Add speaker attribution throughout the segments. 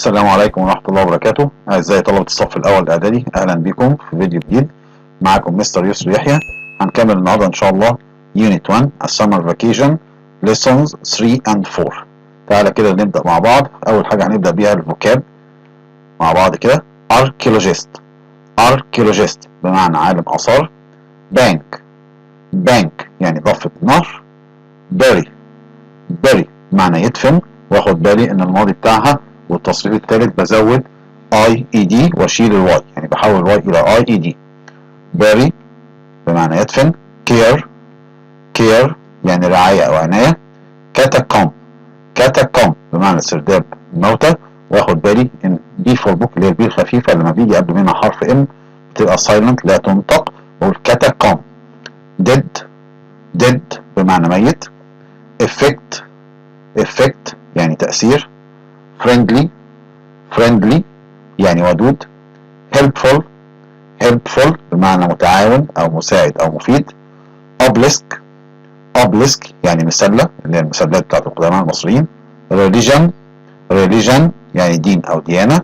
Speaker 1: السلام عليكم ورحمة الله وبركاته. أعزائي طلبة الصف الأول الإعدادي، أهلا بكم في فيديو جديد. معاكم مستر يسري يحيى. هنكمل النهاردة إن شاء الله Unit 1 Summer Vacation Lessons 3 and 4. تعالى كده نبدأ مع بعض. أول حاجة هنبدأ بيها ال vocab مع بعض كده. Archaeologist، Archaeologist بمعنى عالم آثار. Bank، Bank يعني ضفة نهر. Bury، bury بمعنى يدفن، واخد بالي ان الماضي بتاعها والتصريف الثالث بزود I E D واشيل ال Y، يعني بحول Y الى I E D. Bury بمعنى يدفن. Care، care يعني رعاية او عناية. Catacomb، catacomb بمعنى سرداب الموتى، واخد بالي ان B for book اللي هي ال B الخفيفة لما بيجي قبل منها حرف M بتبقى silent، لا تنطق، بقول catacomb. Dead، dead بمعنى ميت. Effect، effect يعني تأثير. Friendly، friendly يعني ودود. Helpful، helpful بمعنى متعاون او مساعد او مفيد. Obelisk، obelisk يعني مسلة، اللي هي المسلات بتاعت القدماء المصريين. Religion، religion يعني دين او ديانة.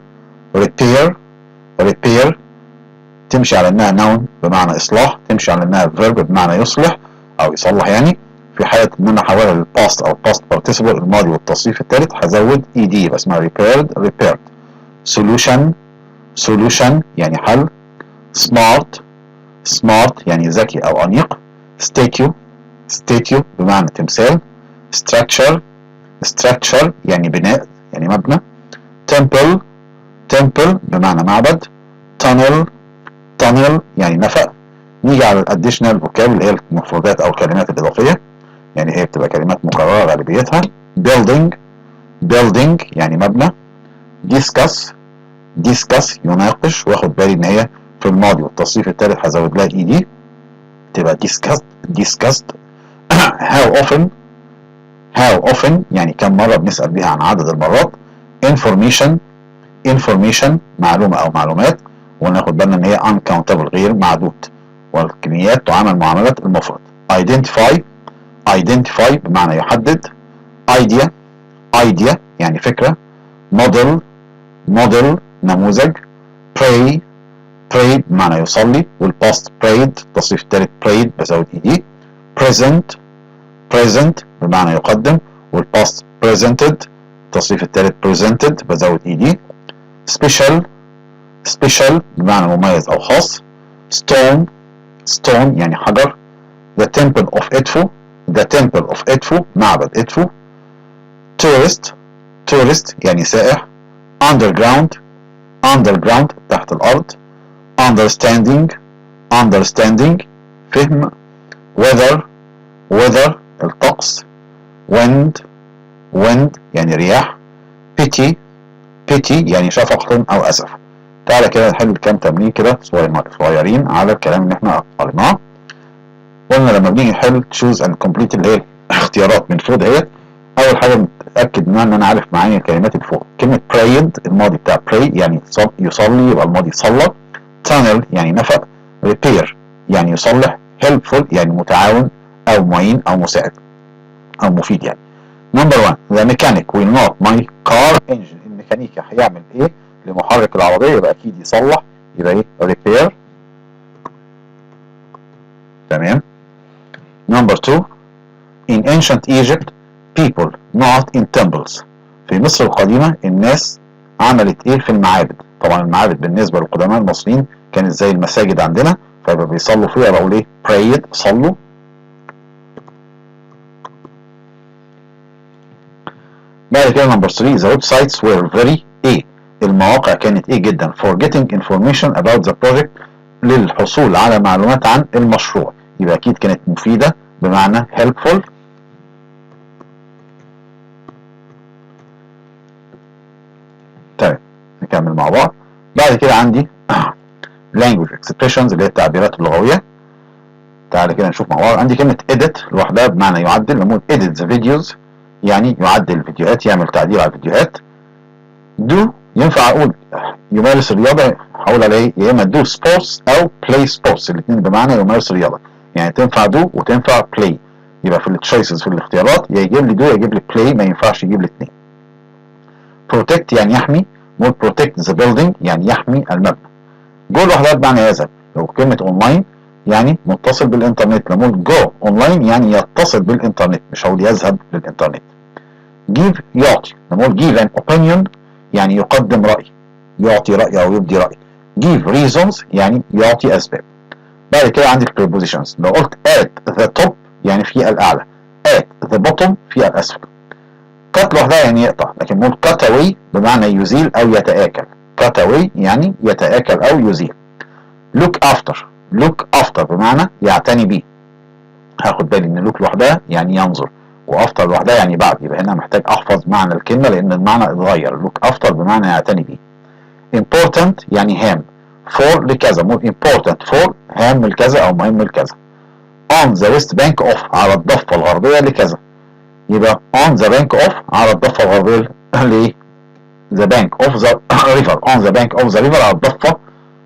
Speaker 1: Repair، repair تمشي على انها noun بمعنى اصلاح، تمشي على انها verb بمعنى يصلح او يصلح، يعني في حالة ان انا احولها لل past او past participle، الماضي والتصريف الثالث، هزود ed، يبقى اسمها repaired، repaired. Solution، solution يعني حل. Smart، smart يعني ذكي او انيق. Statue، statue بمعنى تمثال. Structure، structure يعني بناء، يعني مبنى. Temple، temple بمعنى معبد. Tunnel، tunnel يعني نفق. نيجي على ال additional vocab اللي هي المفردات او الكلمات الاضافيه، يعني هي بتبقى كلمات مكررة غالبيتها. Building، building يعني مبنى. Discuss، discuss يناقش، واخد بالي ان هي في الماضي والتصريف الثالث هزود لها ed، تبقى discussed، discussed. How often، how often يعني كم مرة، بنسأل بيها عن عدد المرات. Information، information معلومة أو معلومات، وناخد بالنا إن هي uncountable غير معدود، والكميات تعامل معاملة المفرد. Identify، identify بمعنى يحدد. Idea، idea يعني فكرة. Model، model نموذج. Pray، pray بمعنى يصلي، وال past prayed، التصريف الثالث prayed بزود ed. Present، present بمعنى يقدم، وال past presented، التصريف الثالث presented بزود ed. Special، special بمعنى مميز او خاص. Stone، stone يعني حجر. The temple of Edfu، the temple of Edfu معبد إدفو. Tourist، tourist يعني سائح. Underground، underground تحت الأرض. Understanding، understanding فهم. Weather، weather الطقس. Wind، wind يعني رياح. Pity، pity يعني شفقة أو أسف. تعالى كده نحل كام تمرين كده صغيرين على الكلام اللي احنا قريناه. قلنا لما بنيجي نحل choose and complete اللي هي اختيارات من فوق دهيت، اول حاجه بنتاكد منها ان انا عارف معاني الكلمات اللي فوق. كلمه prayed، الماضي بتاع pray يعني يصلي، يبقى الماضي صلى. Tunnel يعني نفق. Repair يعني يصلح. Helpful يعني متعاون او معين او مساعد او مفيد يعني. Number 1، the mechanic will not my car engine. الميكانيكي هيعمل ايه لمحرك العربيه؟ يبقى اكيد يصلح، يبقى ايه؟ Repair، تمام. Number 2، in ancient Egypt people not in temples. في مصر القديمة الناس عملت ايه في المعابد؟ طبعا المعابد بالنسبة للقدماء المصريين كانت زي المساجد عندنا، فيبقى بيصلوا فيها، بقول ايه؟ Prayed، صلوا. بعد كده number 3، the websites were very ايه؟ المواقع كانت ايه جدا for getting information about the project، للحصول على معلومات عن المشروع، يبقى اكيد كانت مفيدة بمعنى helpful. طيب نكمل مع بعض. بعد كده عندي language expressions اللي هي التعبيرات اللغوية. تعالى كده نشوف مع بعض. عندي كلمة edit لوحدها بمعنى يعدل، نقول edit the videos يعني يعدل الفيديوهات، يعمل تعديل على الفيديوهات. Do ينفع اقول يمارس الرياضة، هقول عليه يا اما do sports او play sports، الاثنين بمعنى يمارس الرياضة، يعني تنفع do وتنفع play، يبقى في ال choices في الاختيارات يا يجيب لي do يا يجيب لي play، ما ينفعش يجيب لي الاثنين. Protect يعني يحمي، نقول protect the building يعني يحمي المبنى. go لوحدها بمعنى يذهب. لو كلمة اونلاين يعني متصل بالانترنت، لما اقول go online يعني يتصل بالانترنت، مش هقول يذهب للانترنت. give يعطي، لما اقول give an opinion يعني يقدم رأي، يعطي رأي او يبدي رأي. give reasons يعني يعطي اسباب. بعد كده عندي prepositions، لو قلت at the top يعني في الاعلى، at the bottom في الاسفل. cut لوحدها يعني يقطع، لكن نقول cut away بمعنى يزيل او يتآكل. cut away يعني يتآكل او يزيل. look after، look after بمعنى يعتني بيه. هاخد بالي ان look لوحدها يعني ينظر، و after لوحدها يعني بعد، يبقى هنا محتاج احفظ معنى الكلمة لان المعنى اتغير. look after بمعنى يعتني بيه. important يعني هام، for لكذا، مو important for هام لكذا او مهم لكذا. on the west bank of على الضفة الغربية لكذا، يبقى on the bank of على الضفة الغربية ل the bank of the river، on the bank of the river على الضفة،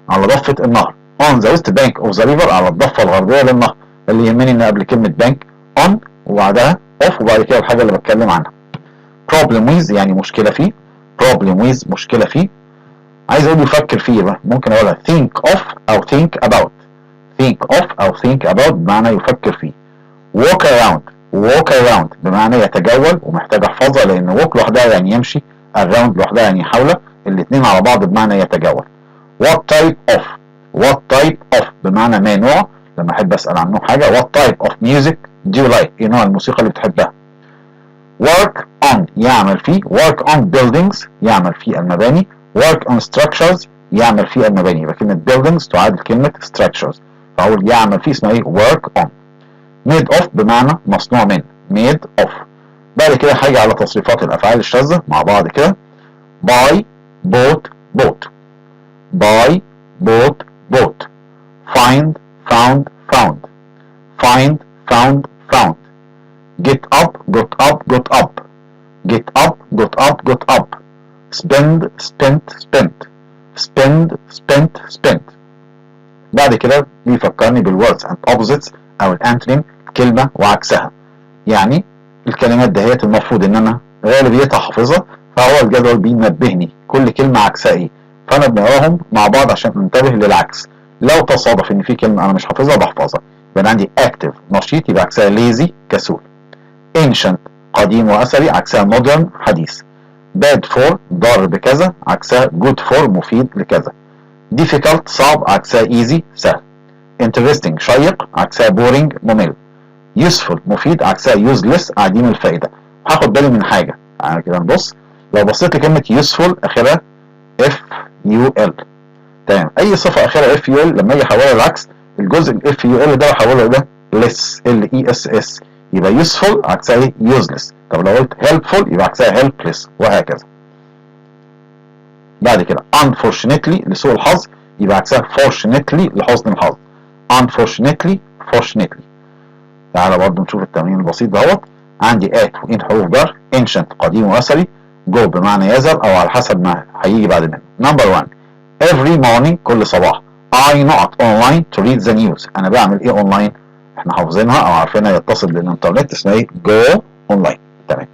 Speaker 1: على ضفة النهر. on the west bank of the river على الضفة الغربية للنهر. اللي يهمني ان قبل كلمة bank on وبعدها of وبعد كده الحاجة اللي بتكلم عنها. problem with يعني مشكلة فيه، problem with مشكلة فيه. عايز اقول يفكر فيه بقى، ممكن اقولها think of او think about، think of او think about بمعنى يفكر فيه. walk around، walk around بمعنى يتجول، ومحتاج احفظها لان walk لوحدها يعني يمشي، around لوحدها يعني حوله، الاثنين على بعض بمعنى يتجول. what type of، what type of بمعنى ما نوع، لما احب اسال عن نوع حاجة. what type of music do you like، ايه نوع الموسيقى اللي بتحبها. work on يعمل فيه، work on buildings يعمل في المباني، work on structures يعمل في المباني. يبقى كلمة buildings تعادل كلمة structures، فأقول يعمل فيه اسمها ايه؟ work on. made of بمعنى مصنوع من، made of. بعد كده حاجة على تصريفات الأفعال الشاذة مع بعض كده. buy bought bought، buy bought bought، find found found، find found found، get up got up got up، get up got up got up، spend spent spent، spend spent spent. بعد كده بيفكرني بال words and opposites او ال antonym، كلمة وعكسها. يعني الكلمات دهيت المفروض ان انا غالبيتها حافظها، فهو الجدول بينبهني كل كلمة عكسها ايه، فانا بنقراهم مع بعض عشان انتبه للعكس. لو تصادف ان في كلمة انا مش حافظها بحفظها. يبقى أنا عندي active نشيط، يبقى عكسها lazy كسول. ancient قديم واثري، عكسها modern حديث. bad for ضار بكذا، عكسها good for مفيد لكذا. difficult صعب، عكسها easy سهل. interesting شيق، عكسها boring ممل. useful مفيد، عكسها useless عديم الفائدة. هاخد بالي من حاجة يعني كده، نبص لو بصيت لكلمة useful اخرها F U L، تمام؟ اي صفة اخرها F U L لما اجي احولها العكس، الجزء ال F U L ده بحوله الى less، L E S S، يبقى useful عكسها ايه؟ useless. طب لو قلت helpful يبقى عكسها helpless، وهكذا. بعد كده unfortunately لسوء الحظ، يبقى عكسها fortunately لحسن الحظ. unfortunately fortunately. تعالى برضو نشوف التمرين البسيط دوت. عندي at و in حروف جر، ancient قديم واثري، go بمعنى يذهب او على حسب ما هيجي بعد منه. number 1، every morning كل صباح I نقط online to read the news. انا بعمل ايه اونلاين؟ احنا حافظينها او عارفينها، يتصل بالانترنت، اسمها ايه؟ go online، تمام.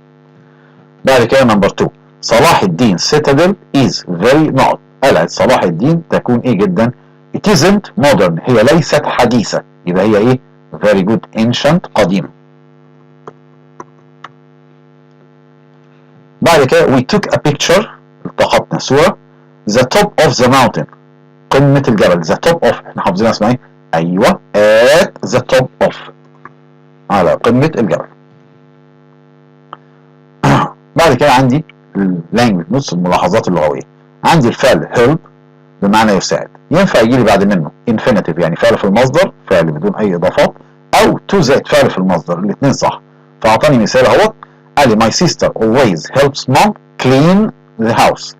Speaker 1: بعد كده number 2، صلاح الدين citadel is very نقط. قلعة صلاح الدين تكون ايه جدا؟ it isn't modern هي ليست حديثة، يبقى هي ايه؟ very good ancient قديمة. بعد كده we took a picture التقطنا صورة the top of the mountain قمة الجبل. the top of احنا حافظينها اسمها ايه؟ ايوه at the top of على قمة الجبل. بعد كده عندي language notes الملاحظات اللغوية. عندي الفعل help بمعنى يساعد، ينفع يجي لي بعد منه infinitive يعني فعل في المصدر، فعل بدون اي اضافات، او to زائد فعل في المصدر، الاثنين صح. فاعطاني مثال اهوت، قال لي my sister always helps mom clean the house،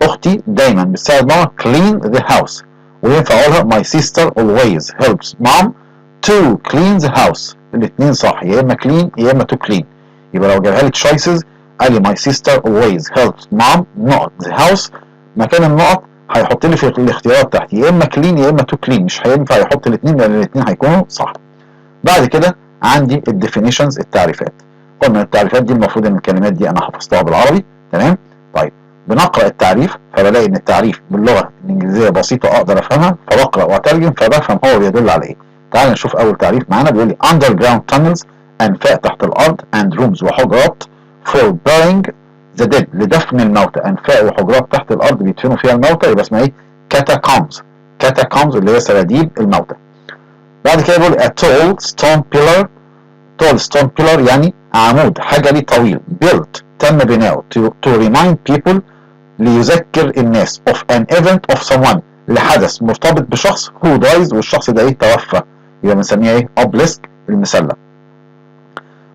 Speaker 1: اختي دايما بتساعد ماما clean the house. وينفع اقولها my sister always helps mom to clean the house، الاثنين صح، يا اما clean يا اما to clean. يبقى لو جابها لي choices قال لي my sister always helps mom نقط the house، مكان النقط هيحط لي في الاختيارات تحت يا اما clean يا اما to clean، مش هينفع يحط الاثنين لان الاثنين هيكونوا صح. بعد كده عندي ال definitions التعريفات. قلنا التعريفات دي المفروض ان الكلمات دي انا حفظتها بالعربي، تمام؟ طيب بنقرا التعريف، فبلاقي ان التعريف باللغة الانجليزية بسيطة اقدر افهمها، فبقرا واترجم فبفهم هو بيدل على ايه. تعال نشوف اول تعريف معانا، بيقول لي underground tunnels، انفاق تحت الارض، and rooms وحجرات، for burying the dead لدفن الموتى. انفاق وحجرات تحت الارض بيدفنوا فيها الموتى، يبقى اسمها ايه؟ catacombs. catacombs اللي هي سراديب الموتى. بعد كده بيقول a tall stone pillar. tall stone pillar يعني عمود حجري طويل، built تم بناؤه، to remind people ليذكر الناس، of an event of someone لحدث مرتبط بشخص، who dies والشخص ده ايه؟ توفى، يبقى بنسميها ايه؟ obelisk المسلة.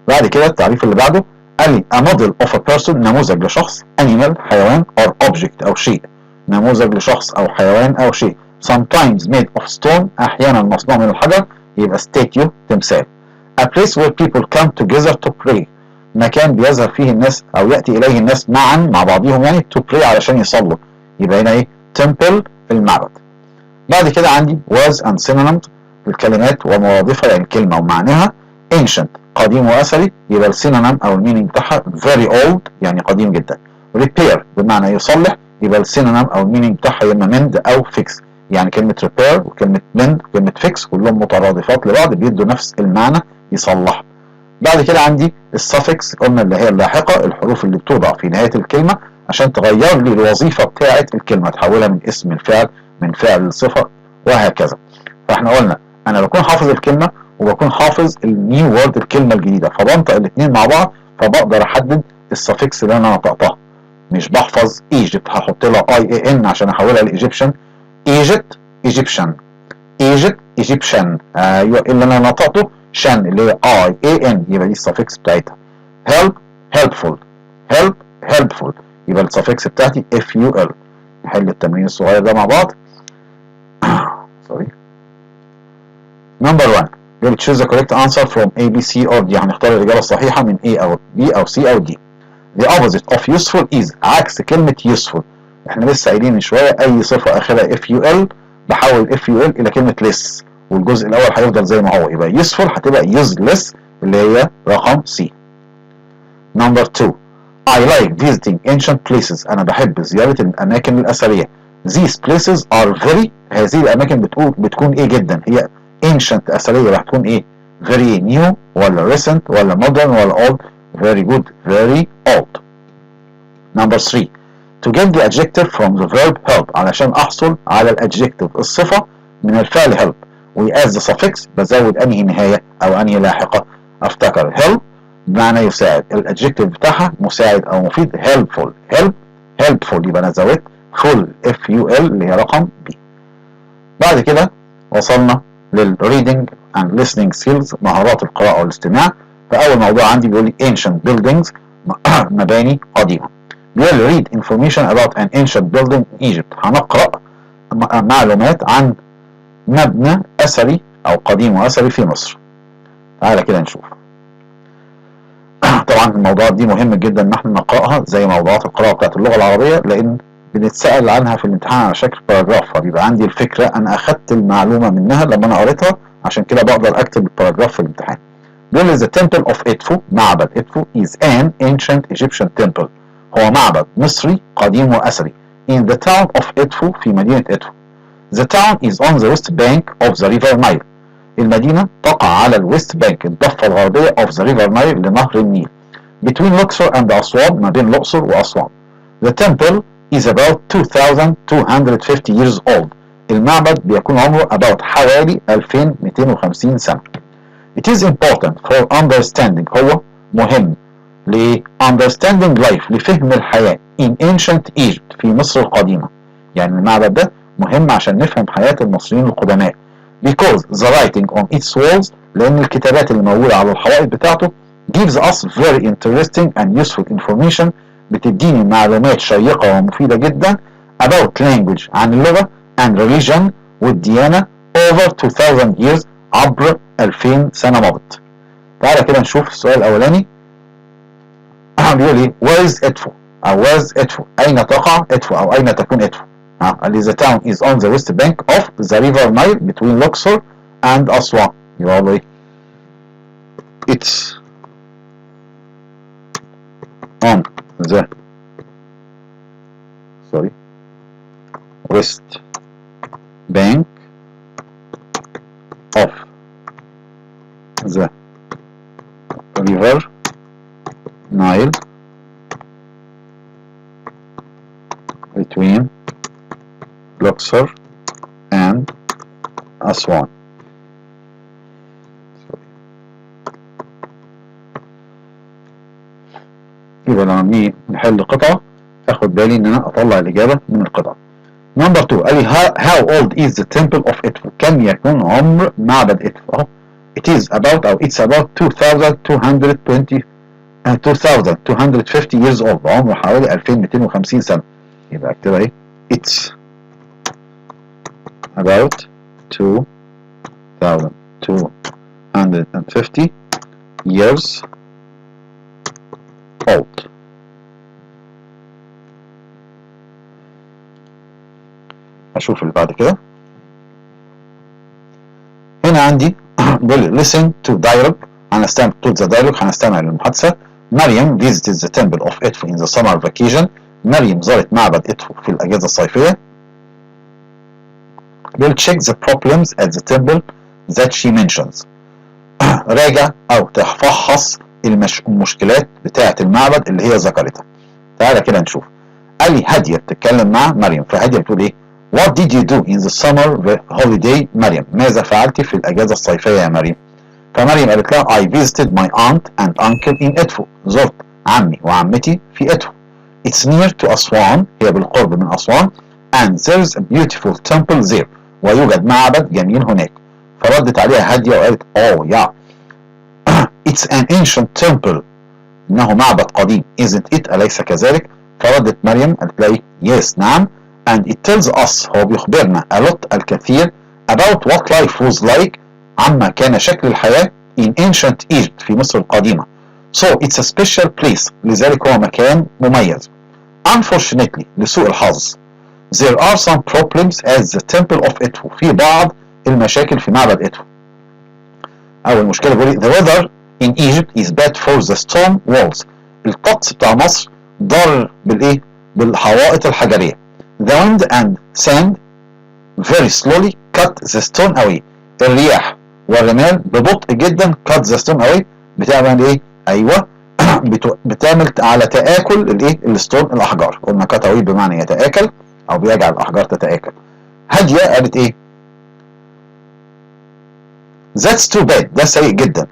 Speaker 1: بعد كده التعريف اللي بعده قال لي a model of a person نموذج لشخص، animal حيوان، or object او شيء. نموذج لشخص او حيوان او شيء، sometimes made of stone احيانا مصنوع من الحجر، يبقى statue تمثال. a place where people come together to pray مكان بيظهر فيه الناس او ياتي اليه الناس معا مع بعضهم يعني، to pray علشان يصلوا، يبقى هنا ايه؟ temple المعبد. بعد كده عندي words and synonyms الكلمات ومرادفها، يعني الكلمة ومعناها. ancient قديم واثري، يبقى ال synonym او ال meaning بتاعها very old يعني قديم جدا. repair بمعنى يصلح، يبقى ال synonym او ال meaning بتاعها يا اما mend او fix. يعني كلمة repair وكلمة mend وكلمة fix كلهم مترادفات لبعض، بيدوا نفس المعنى، يصلح. بعد كده عندي ال suffix، قلنا اللي هي اللاحقة، الحروف اللي بتوضع في نهاية الكلمة عشان تغير لي الوظيفة بتاعة الكلمة، تحولها من اسم الفعل، من فعل لصفة، وهكذا. فاحنا قلنا انا بكون حافظ الكلمة وبكون حافظ ال new word الكلمة الجديدة، فبنطق الاثنين مع بعض فبقدر احدد ال suffix اللي انا نطقتها. مش بحفظ Egypt هحط لها I A N عشان احولها ل Egyptian. Egypt Egyptian، Egypt Egyptian، ايوه، اللي انا نطقته شن اللي هي I A N، يبقى دي ال suffix بتاعتها. help helpful، help helpful، يبقى ال suffix بتاعتي F U L. نحل التمرين الصغير ده مع بعض. sorry، number 1 بيقول choose the correct answer from A B C or D. هنختار الإجابة الصحيحة من A أو B أو C أو D. The opposite of useful is، عكس كلمة useful. احنا لسه قايلين من شوية أي صفة آخرها F U L بحول F U L إلى كلمة less، والجزء الأول هيفضل زي ما هو، يبقى useful هتبقى useless اللي هي رقم C. Number 2، I like visiting ancient places. أنا بحب زيارة الأماكن الأثرية. These places are very، هذه الأماكن بتقول بتكون إيه جدا؟ هي ancient أثرية، هتكون إيه؟ very new ولا recent ولا modern ولا old؟ very good، very old. Number 3، to get the adjective from the verb help، علشان أحصل على ال adjective الصفة من الفعل help، we add the suffix، بزود أنهي نهاية أو أنهي لاحقة؟ أفتكر help بمعنى يساعد، ال adjective بتاعها مساعد او مفيد، helpful. help helpful، يبقى انا زودت ful F U L اللي هي رقم B. بعد كده وصلنا لل reading and listening skills، مهارات القراءة والاستماع. فأول موضوع عندي بيقول لي ancient buildings، مباني قديمة. بيقول لي read information about an ancient building in Egypt. هنقرأ معلومات عن مبنى أثري أو قديم وأثري في مصر. تعالى كده نشوف. طبعا الموضوعات دي مهم جدا ان احنا نقراها زي موضوعات القراءة بتاعت اللغة العربيه، لان بنتسال عنها في الامتحان على شكل paragraph، فبيبقى عندي الفكره، انا اخدت المعلومة منها لما انا قريتها، عشان كده بقدر اكتب ال paragraph في الامتحان. بيقول لي the temple of Edfu، معبد إدفو، is an ancient Egyptian temple، هو معبد مصري قديم وأثري، in the town of Edfu في مدينة إدفو. The town is on the west bank of the river Nile. المدينة تقع على ال west bank الضفة الغربية of the river Nile لنهر النيل، between Luxor and أسوان ما بين الأقصر وأسوان. The temple is about 2250 years old. المعبد بيكون عمره about حوالي 2250 سنة. It is important for understanding، هو مهم ل understanding life لفهم الحياة، in ancient Egypt في مصر القديمة. يعني المعبد ده مهم عشان نفهم حياة المصريين القدماء، because the writing on its walls لأن الكتابات اللي موجودة على الحوائط بتاعته، gives us very interesting and useful information بتديني معلومات شيقة ومفيدة جدا، about language عن اللغة، and religion والديانة، over 2000 years عبر 2000 سنة مضت. تعالى كده نشوف السؤال الأولاني بيقول ايه؟ where is إدفو أو where's إدفو؟ أين تقع إدفو أو أين تكون إدفو؟ قال لي the town is on the west bank of the river Nile between Luxor and Aswan. يبقى اقول له ايه؟ it's on the sorry, west bank of the river Nile between Luxor and Aswan. يبقى لما بنيجي نحل قطعة اخد بالي ان انا اطلع الاجابة من القطعة. number 2 قال لي how old is the temple of Edfu؟ كم يكون عمر معبد إدفو؟ اهو it is about او it's about 2220 2250 years old، عمره حوالي 2250 سنة. يبقى اكتبها ايه؟ it's about 2250 years old. اشوف اللي بعد كده. هنا عندي بيقول listen to dialogue، هنستمع to the dialogue، هنستمع للمحادثة. مريم visited the temple of Edfu in the summer vacation. مريم زارت معبد إدفو في الأجازة الصيفية. بيقول check the problems at the temple that she mentions. راجع أو تفحص المشكلات بتاعة المعبد اللي هي ذكرتها. تعالى كده نشوف. قال لي هادية بتتكلم مع مريم، فهادية بتقول إيه؟ What did you do in the summer holiday مريم؟ ماذا فعلت في الأجازة الصيفية يا مريم؟ فمريم قالت لها I visited my aunt and uncle in إدفو. زرت عمي وعمتي في إدفو. It's near to أسوان، هي بالقرب من أسوان. And there's a beautiful temple there. ويوجد معبد جميل هناك. فردت عليها هادية وقالت oh yeah It's an ancient temple. إنه معبد قديم. Isn't it؟ أليس كذلك؟ فردت مريم قالت لها yes نعم. And it tells us، هو بيخبرنا a lot الكثير about what life was like، عما كان شكل الحياة in ancient Egypt في مصر القديمة. So it's a special place، لذلك هو مكان مميز. Unfortunately لسوء الحظ there are some problems at the temple of Edfu. في بعض المشاكل في معبد إدفو. أول مشكلة بيقول the weather in Egypt is bad for the stone walls. الطقس بتاع مصر ضار بالإيه؟ بالحوائط الحجرية. The wind and sand very slowly cut the stone away. الرياح والرمال ببطء جدا cut the stone away، بتعمل ايه؟ ايوه بتعمل على تآكل الايه؟ ال stone الاحجار. قلنا cut away بمعنى يتآكل او بيجعل الاحجار تتآكل. هادية قالت ايه؟ That's too bad، ده سيء جدا.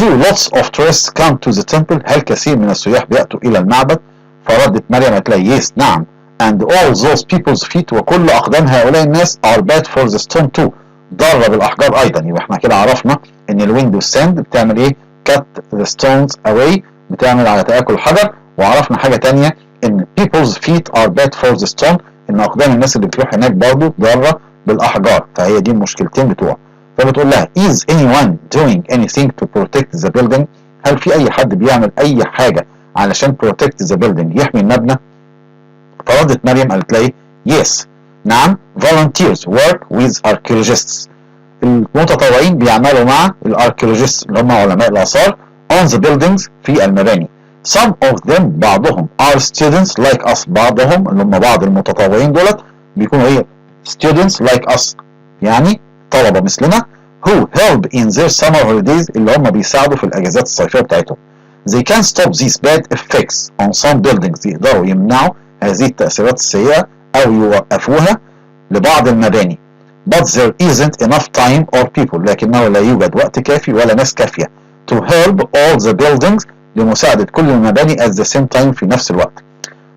Speaker 1: Do lots of tourists come to the temple؟ هل كثير من السياح بيأتوا الى المعبد؟ فردت مريم قالت لها yes نعم. And all those people's feet، وكل أقدام هؤلاء الناس are bad for the stone too، ضارة بالأحجار أيضا. يبقى احنا كده عرفنا إن ال wind وال sand بتعمل إيه؟ cut the stones away، بتعمل على تآكل الحجر. وعرفنا حاجة تانية إن people's feet are bad for the stone، إن أقدام الناس اللي بتروح هناك برضو ضارة بالأحجار. فهي دي المشكلتين بتوع. فبتقول لها is anyone doing anything to protect the building؟ هل في أي حد بيعمل أي حاجة علشان protect the building، يحمي المبنى؟ فردت مريم قالت لها yes نعم. Volunteers work with archaeologists، المتطوعين بيعملوا مع ال archaeologists اللي هم علماء الآثار on the buildings في المباني. Some of them بعضهم are students like us، بعضهم اللي هم بعض المتطوعين دولت بيكونوا ايه؟ students like us، يعني طلبة مثلنا who help in their summer holidays، اللي هم بيساعدوا في الأجازات الصيفية بتاعتهم. They can stop these bad effects on some buildings، يقدروا يمنعوا هذه التأثيرات السيئة أو يوقفوها لبعض المباني. But there isn't enough time or people، لكنه لا يوجد وقت كافي ولا ناس كافية to help all the buildings، لمساعدة كل المباني at the same time في نفس الوقت.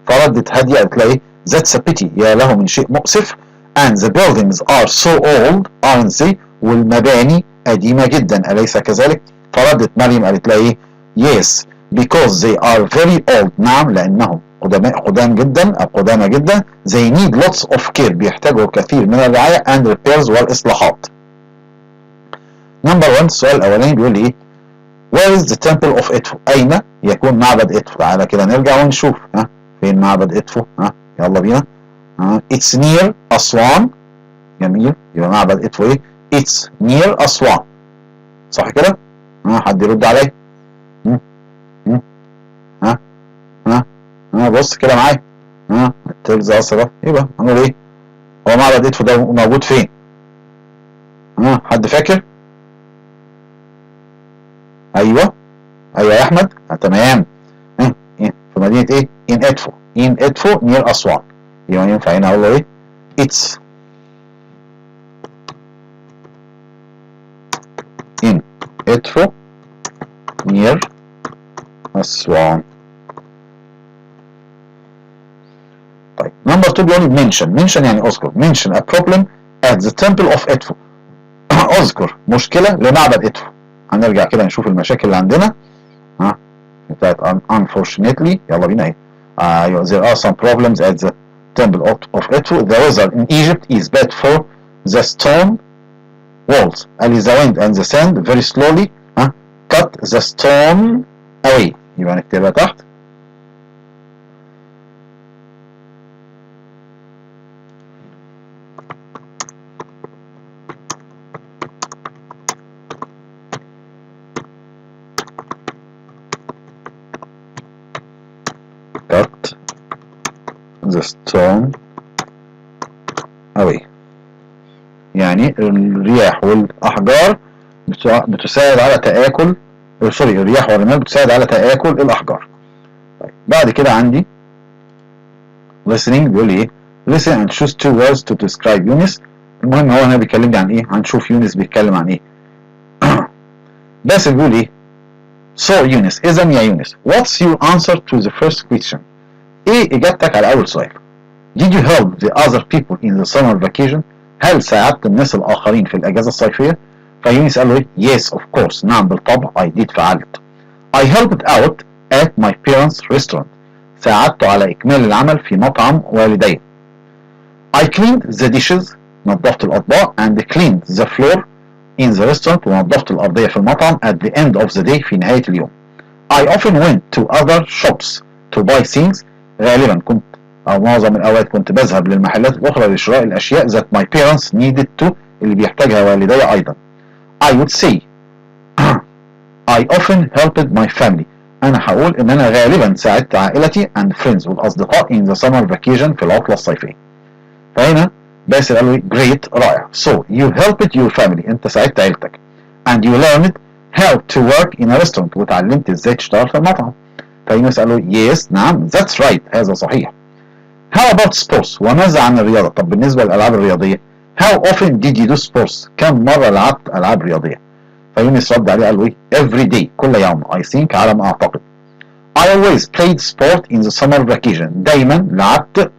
Speaker 1: فردت هادية قالت لها ايه؟ That's a pity، يا له من شيء مؤسف. And the buildings are so old aren't they؟ والمباني قديمة جدا أليس كذلك؟ فردت مريم قالت لها ايه؟ Yes because they are very old، نعم لأنهم قدماء قدام جدا أو قدامى جدا. They need lots of care، بيحتاجوا كثير من الرعاية and repairs والإصلاحات. number 1 السؤال الأولاني بيقول لي ايه؟ Where is the temple of Edfu؟ أين يكون معبد إدفو؟ تعالى كده نرجع ونشوف، ها فين معبد إدفو؟ ها يلا بينا. ها It's near أسوان. جميل، يبقى معبد إدفو إيه؟ It's near أسوان، صح كده؟ ها حد يرد عليا؟ ها ها ها بص كده معايا. ها tells us about، يبقى هنقول ايه؟ هو معبد إدفو ده موجود فين؟ ها حد فاكر؟ ايوه ايوه يا احمد، تمام. في مدينة ايه؟ in Edfu، in Edfu near أسوان. يبقى ينفع هنا اقول له ايه؟ it's in Edfu near أسوان. طيب number 2 بيقول mention، mention يعني اذكر، mention a problem at the temple of Edfu. اذكر مشكلة لمعبد إدفو. هنرجع كده نشوف المشاكل اللي عندنا، ها بتاعت unfortunately. يلا بينا اهي. ايوه there are some problems at the temple of Edfu. The weather in Egypt is bad for the stone walls. قال لي the wind and the sand very slowly ها cut the stone away. يبقى نكتبها تحت. cut the stone away. يعني الرياح والأحجار بتساعد على تآكل، sorry الرياح والرمال بتساعد على تآكل الأحجار. طيب بعد كده عندي listening بيقول لي ايه؟ listen and choose two words to describe يونس. المهم هو هنا بيكلمني عن ايه؟ هنشوف يونس بيتكلم عن ايه. باسل بيقول ايه؟ So يونس، إذا يا يونس، what's your answer to the first question؟ ايه اجابتك على اول سؤال؟ Did you help the other people in the summer vacation؟ هل ساعدت الناس الاخرين في الاجازه الصيفيه؟ فيونس قال له ايه؟ Yes of course، نعم بالطبع، I did فعلت. I helped out at my parents' restaurant. ساعدت على اكمال العمل في مطعم والدي. I cleaned the dishes، نظفت الاطباق، and cleaned the floor in the restaurant، ونظفت الارضيه في المطعم at the end of the day، في نهايه اليوم. I often went to other shops to buy things. غالبا كنت او معظم الاوقات كنت بذهب للمحلات الاخرى لشراء الاشياء that my parents needed to، اللي بيحتاجها والدي ايضا. I would say I often helped my family. انا هقول ان انا غالبا ساعدت عائلتي and friends والاصدقاء in the summer vacation، في العطله الصيفيه. فهنا باسل قال له great، رائع. So you helped your family، انت ساعدت عيلتك، and you learned how to work in a restaurant، وتعلمت ازاي تشتغل في المطعم. فيونس قال له yes، نعم، that's right، هذا صحيح. How about sports؟ وماذا عن الرياضة؟ طب بالنسبة للألعاب الرياضية، how often did you do sports؟ كم مرة لعبت ألعاب رياضية؟ فيونس رد عليه قال له ايه؟ every day، كل يوم، I think، على ما أعتقد. I always played sport in the summer vacation. دايما لعبت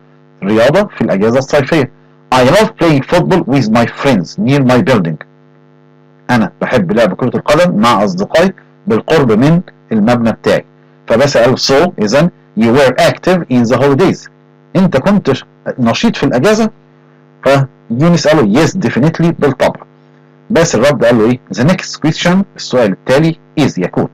Speaker 1: رياضة في الأجازة الصيفية. I love playing football with my friends near my building. أنا بحب لعب كرة القدم مع أصدقائي بالقرب من المبنى بتاعي. فبسأل so إذا you were active in the holidays، أنت كنت نشيط في الأجازة؟ فيونس قال له yes definitely، بالطبع. بس الرد قال له إيه؟ The next question، السؤال التالي، is يكون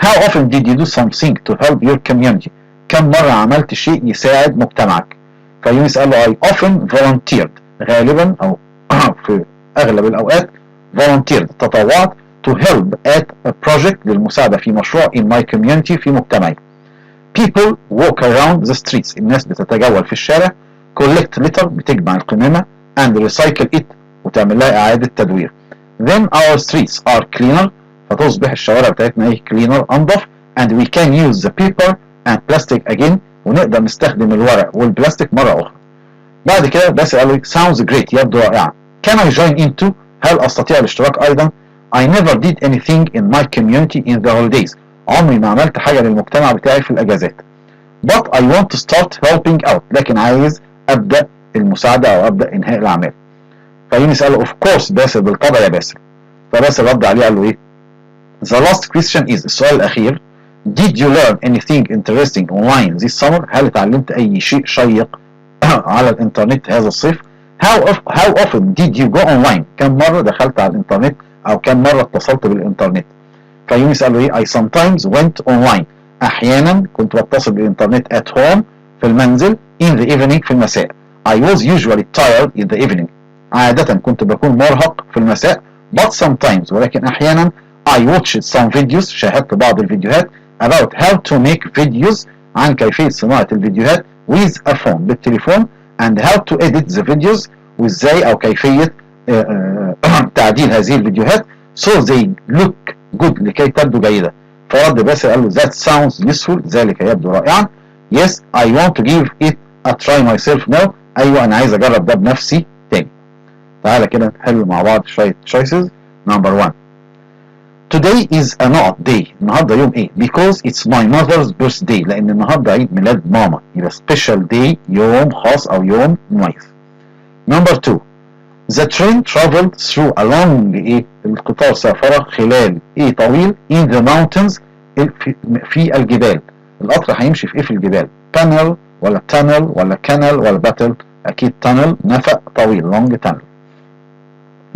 Speaker 1: how often did you do something to help your community؟ كم مرة عملت شيء يساعد مجتمعك؟ فيونس قال له I often volunteered، غالبا أو في أغلب الأوقات volunteered، تطوعت، to help at a project، للمساعدة في مشروع، in my community، في مجتمعي. People walk around the streets، الناس بتتجول في الشارع، collect litter، بتجمع القمامة، and recycle it، وتعمل لها إعادة تدوير. Then our streets are cleaner، فتصبح الشوارع بتاعتنا ايه؟ cleaner، أنظف، and we can use the paper and plastic again، ونقدر نستخدم الورق والبلاستيك مرة أخرى. بعد كده بس قال له sounds great، يبدو رائعا. Can I join in too؟ هل أستطيع الاشتراك أيضا؟ I never did anything in my community in the holidays. عمري ما عملت حاجة للمجتمع بتاعي في الأجازات. But I want to start helping out. لكن عايز أبدأ المساعدة أو أبدأ إنهاء الأعمال. فيونس قال له of course باسل، بالطبع يا باسل. فباسل رد عليه قال له إيه؟ The last question is، السؤال الأخير، Did you learn anything interesting online this summer؟ هل اتعلمت أي شيء شيق على الإنترنت هذا الصيف؟ How often did you go online؟ كم مرة دخلت على الإنترنت أو كم مرة اتصلت بالإنترنت؟ فيونس قال له إيه؟ I sometimes went online، أحيانا كنت بتصل بالإنترنت، at home، في المنزل، in the evening، في المساء. I was usually tired in the evening، عادة كنت بكون مرهق في المساء، but sometimes، ولكن أحيانا، I watched some videos، شاهدت بعض الفيديوهات، about how to make videos، عن كيفية صناعة الفيديوهات، with a phone بالتليفون، and how to edit the videos وازاي او كيفية تعديل هذه الفيديوهات، so they look good لكي تبدو جيدة. فرد باسل قال له that sounds useful، ذلك يبدو رائعا. yes، I want to give it a try myself now، ايوه انا عايز اجرب ده بنفسي تاني. تعالى كده نحل مع بعض شوية choices. number 1، Today is a نقط day، النهارده يوم ايه؟ because it's my mother's birthday، لان النهارده عيد ميلاد ماما، يبقى special day، يوم خاص او يوم مميز. number 2، The train traveled through a long ايه؟ القطار سافر خلال ايه طويل in the mountains في الجبال. القطر هيمشي في ايه في الجبال؟ panel ولا tunnel ولا canal ولا battle؟ اكيد tunnel، نفق طويل، long tunnel.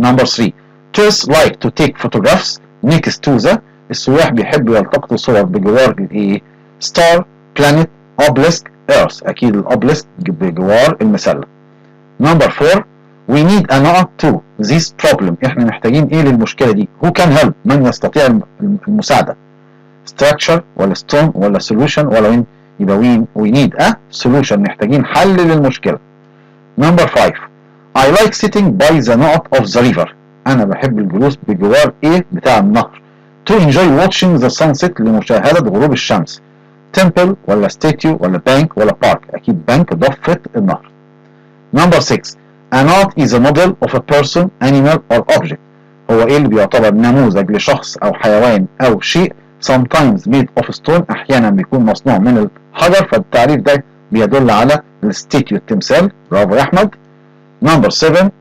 Speaker 1: Number 3، Tourists like to take photographs next to the، السياح بيحبوا يلتقطوا صور بجوار الايه؟ star، planet، obelisk، earth. اكيد ال obelisk، بجوار المسلة. Number 4، we need a نقط to this problem، احنا محتاجين ايه للمشكلة دي؟ who can help، من يستطيع المساعدة؟ structure ولا stone ولا solution ولا wind؟ يبقى we need a solution، محتاجين حل للمشكلة. Number 5، I like sitting by the نقط of the river، أنا بحب الجلوس بجوار إيه بتاع النهر to enjoy watching the sunset، لمشاهدة غروب الشمس. temple ولا statue ولا bank ولا park؟ أكيد bank، ضفة النهر. Number 6، A نقط is a model of a person، animal or object، هو إيه اللي بيعتبر نموذج لشخص أو حيوان أو شيء sometimes made of stone، أحيانا بيكون مصنوع من الحجر؟ فالتعريف ده بيدل على ال statue، التمثال. برافو يا أحمد. Number 7،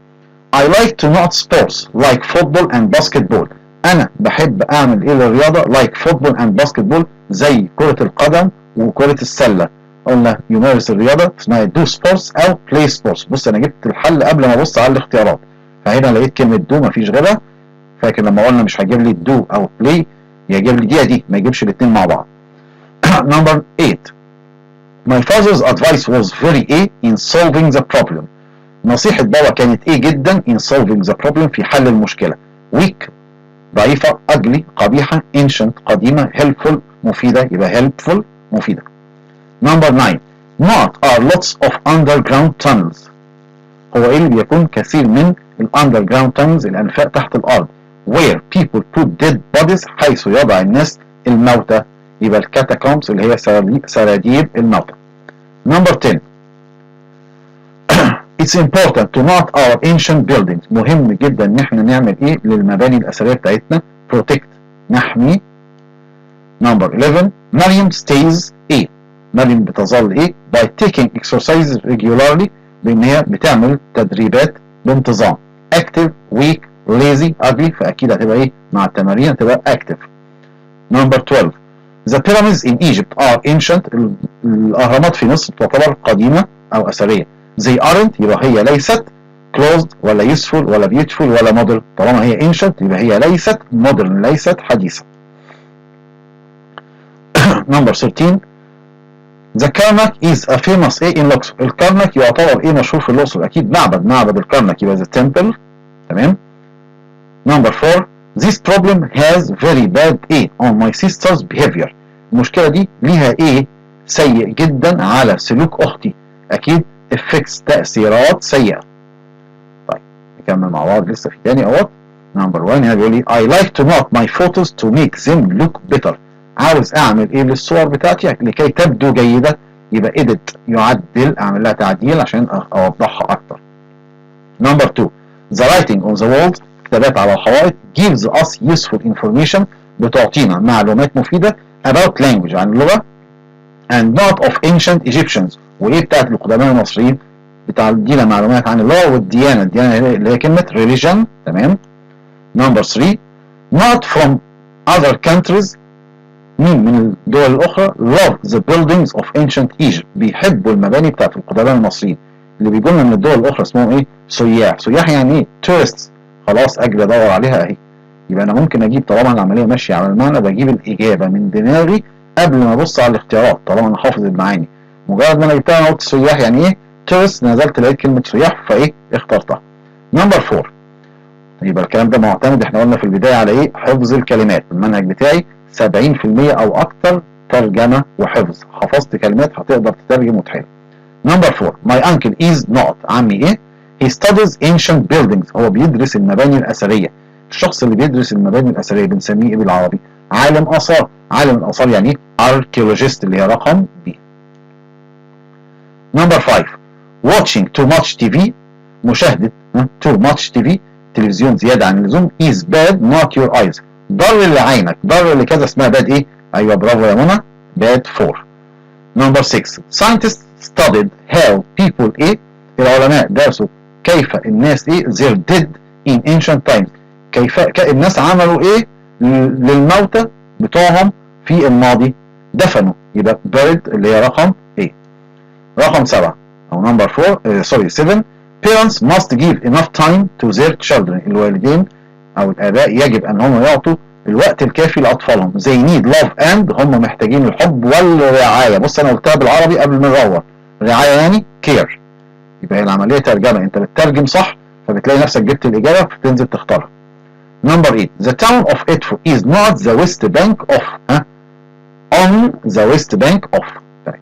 Speaker 1: I like to نقط sports like football and basketball، أنا بحب أعمل إيه للرياضة like football and basketball، زي كرة القدم وكرة السلة؟ قلنا يمارس الرياضة اسمها do sports أو play sports. بص، أنا جبت الحل قبل ما أبص على الاختيارات، فهنا لقيت كلمة do مفيش غيرها. فاكر لما قلنا مش هجيب لي do أو play، يجيب لي دي يا دي، ما يجيبش الاثنين مع بعض. Number 8، My father's advice was very ايه in solving the problem، نصيحة بابا كانت ايه جدا in solving the problem، في حل المشكلة؟ weak ضعيفة، ugly قبيحة، ancient قديمة، helpful مفيدة. يبقى helpful مفيدة. Number 9، نقط are lots of underground tunnels، هو ايه اللي بيكون كثير من ال underground tunnels، الانفاق تحت الارض، where people put dead bodies، حيث يضع الناس الموتى؟ يبقى ال catacombs، اللي هي سراديب الموتى. Number 10، It's important to نقط our ancient buildings، مهم جدا ان احنا نعمل ايه للمباني الاثريه بتاعتنا؟ protect، نحمي. Number 11، مريم stays ايه، مريم بتظل ايه by taking exercises regularly، بان هي بتعمل تدريبات بانتظام؟ active، weak، lazy، ugly. فاكيد هتبقى ايه مع التمارين؟ هتبقى active. Number 12، The pyramids in Egypt are ancient، الأهرامات في مصر تعتبر قديمة أو أثرية. they aren't، يبقى هي ليست closed ولا useful ولا beautiful ولا modern؟ طالما هي ancient يبقى هي ليست modern، ليست حديثة. Number 13، The Karnak is a famous ايه in Luxor، الكرنك يعتبر ايه مشهور في الأقصر؟ أكيد معبد، معبد الكرنك، يبقى the temple. تمام. Number 4، This problem has very bad ايه on my sister's behavior، المشكلة دي ليها ايه سيء جدا على سلوك أختي؟ أكيد effects، تأثيرات سيئة. طيب، نكمل مع بعض، لسه في تاني اهوت. Number 1 هنا بيقول لي I like to نقط my photos to make them look better، عاوز اعمل ايه للصور بتاعتي لكي تبدو جيدة؟ يبقى edit، يعدل، اعمل لها تعديل عشان اوضحها اكتر. Number 2، The writing on the walls، كتابات على الحوائط، gives us useful information، بتعطينا معلومات مفيدة، about language عن اللغة، and نقط of ancient Egyptians، وايه بتاعت القدماء المصريين؟ بتدينا معلومات عن اللغة والديانة، الديانة اللي هي كلمة religion. تمام. Number 3، نقط from other countries، مين من الدول الأخرى، love the buildings of ancient Egypt، بيحبوا المباني بتاعت القدماء المصريين؟ اللي بيجوا لنا من الدول الأخرى اسمهم إيه؟ سياح. سياح يعني إيه؟ tourists. خلاص، أجري أدور عليها أهي. يبقى أنا ممكن أجيب، طالما العملية ماشية على المعنى، بجيب الإجابة من دماغي قبل ما أبص على الاختيارات، طالما أنا حافظ المعاني. مجرد ما أنا جبتها، أنا قلت سياح يعني إيه؟ tourists، نزلت لقيت كلمة سياح، فإيه؟ اخترتها. Number 4، يبقى الكلام ده معتمد، احنا قلنا في البداية، على ايه؟ حفظ الكلمات. المنهج بتاعي 70% او اكتر ترجمة وحفظ. حفظت كلمات هتقدر تترجم وتحل. Number 4، my uncle is نقط. عمي ايه؟ He studies ancient buildings. هو بيدرس المباني الأثرية. الشخص اللي بيدرس المباني الأثرية بنسميه ايه بالعربي؟ عالم آثار. عالم الآثار يعني ايه؟ archaeologist، اللي هي رقم B. Number 5، watching too much TV، مشاهدة too much TV، تلفزيون زيادة عن اللزوم، is bad نقط your eyes. ضر لعينك، ضر لكذا، اسمها bad ايه؟ ايوه، برافو يا منى، bad for. Number 6، scientists studied how people ايه؟ العلماء درسوا كيف الناس ايه their dead in ancient times. كيف الناس عملوا ايه للموتى بتوعهم في الماضي؟ دفنوا، يبقى buried، اللي هي رقم A. رقم 7 او number 4، sorry، 7، parents must give enough time to their children. الوالدين او الاباء يجب ان هم يعطوا الوقت الكافي لاطفالهم. they need love and، هم محتاجين الحب والرعايه. بص، انا قلتها بالعربي قبل ما ندور، رعاية يعني care. يبقى هي العملية ترجمه، انت بتترجم صح فبتلاقي نفسك جبت الاجابة فتنزل تختارها. Number 8، the town of Edfu is نقط the west bank of، ها، on the west bank of. طيب،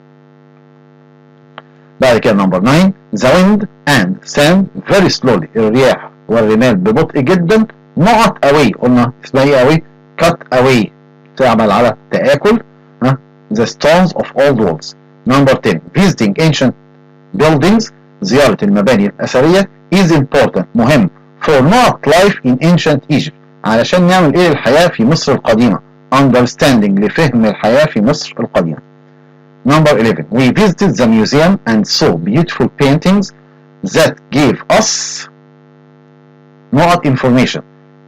Speaker 1: بعد كده number 9، the wind and sand very slowly، الرياح والرمال ببطء جدا، نقط away. قلنا اسمها ايه away؟ cut away، تعمل على تآكل، ها، the stones of old walls. Number 10، visiting ancient buildings، زيارة المباني الأثرية، is important، مهم، for نقط life in ancient Egypt. علشان نعمل ايه للحياة في مصر القديمة؟ understanding، لفهم الحياة في مصر القديمة. Number 11، we visited the museum and saw beautiful paintings that gave us نقط information.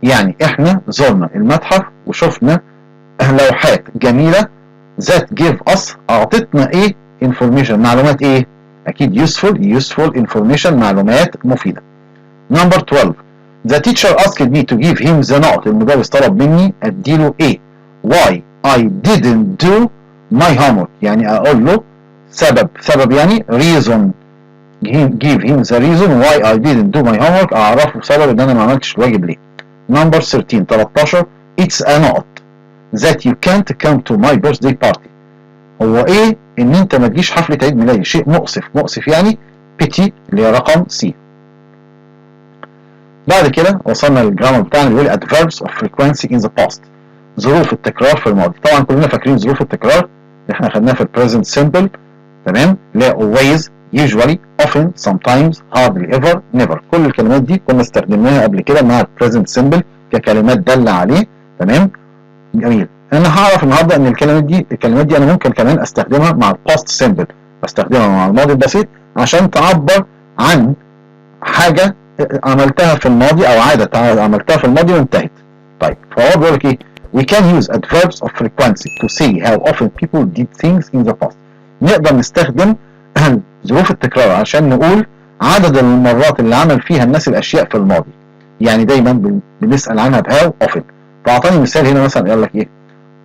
Speaker 1: يعني احنا زرنا المتحف وشفنا لوحات جميلة that give us، اعطتنا ايه؟ information، معلومات ايه؟ اكيد useful، useful information، معلومات مفيدة. Number 12، the teacher asked me to give him the نقط. المدرس طلب مني اديله ايه؟ why I didn't do my homework. يعني اقول له سبب، سبب يعني reason. give him the reason why I didn't do my homework، اعرفه سبب ان انا ما عملتش الواجب ليه. Number 13، 13، it's a نقط that you can't come to my birthday party. هو ايه ان انت ما تجيش حفلة عيد ميلادي؟ شيء مؤسف، مؤسف يعني pity، اللي هي رقم C. بعد كده وصلنا لل grammar بتاعنا اللي بيقول adverbs of frequency in the past، ظروف التكرار في الماضي. طبعا كلنا فاكرين ظروف التكرار اللي احنا خدناها في ال present simple، تمام؟ اللي هي always، usually، often، sometimes، hardly ever، never. كل الكلمات دي كنا استخدمناها قبل كده مع ال present simple ككلمات دالة عليه، تمام؟ جميل. انا هعرف النهارده ان الكلمات دي انا ممكن كمان استخدمها مع ال past simple، بستخدمها مع الماضي البسيط عشان تعبر عن حاجة عملتها في الماضي او عادة عملتها في الماضي وانتهت. طيب، فهو بيقول لك ايه؟ we can use adverbs of frequency to say how often people did things in the past. نقدر نستخدم ظروف التكرار عشان نقول عدد المرات اللي عمل فيها الناس الاشياء في الماضي. يعني دايما بنسال عنها ب how often. فاعطاني مثال هنا مثلا، قال لك ايه؟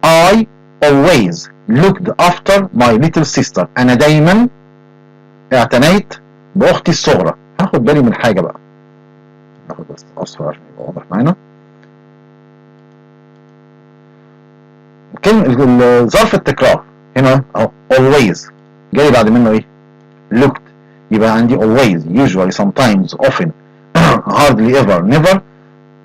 Speaker 1: I always looked after my little sister. انا دايما اعتنيت باختي الصغرى. هاخد بالي من حاجة بقى، ناخد بس اصفر عشان يبقى واضح معانا. كلمة ظرف التكرار هنا اهو always، جاي بعد منه ايه؟ looked. يبقى عندي always، usually، sometimes، often، hardly ever، never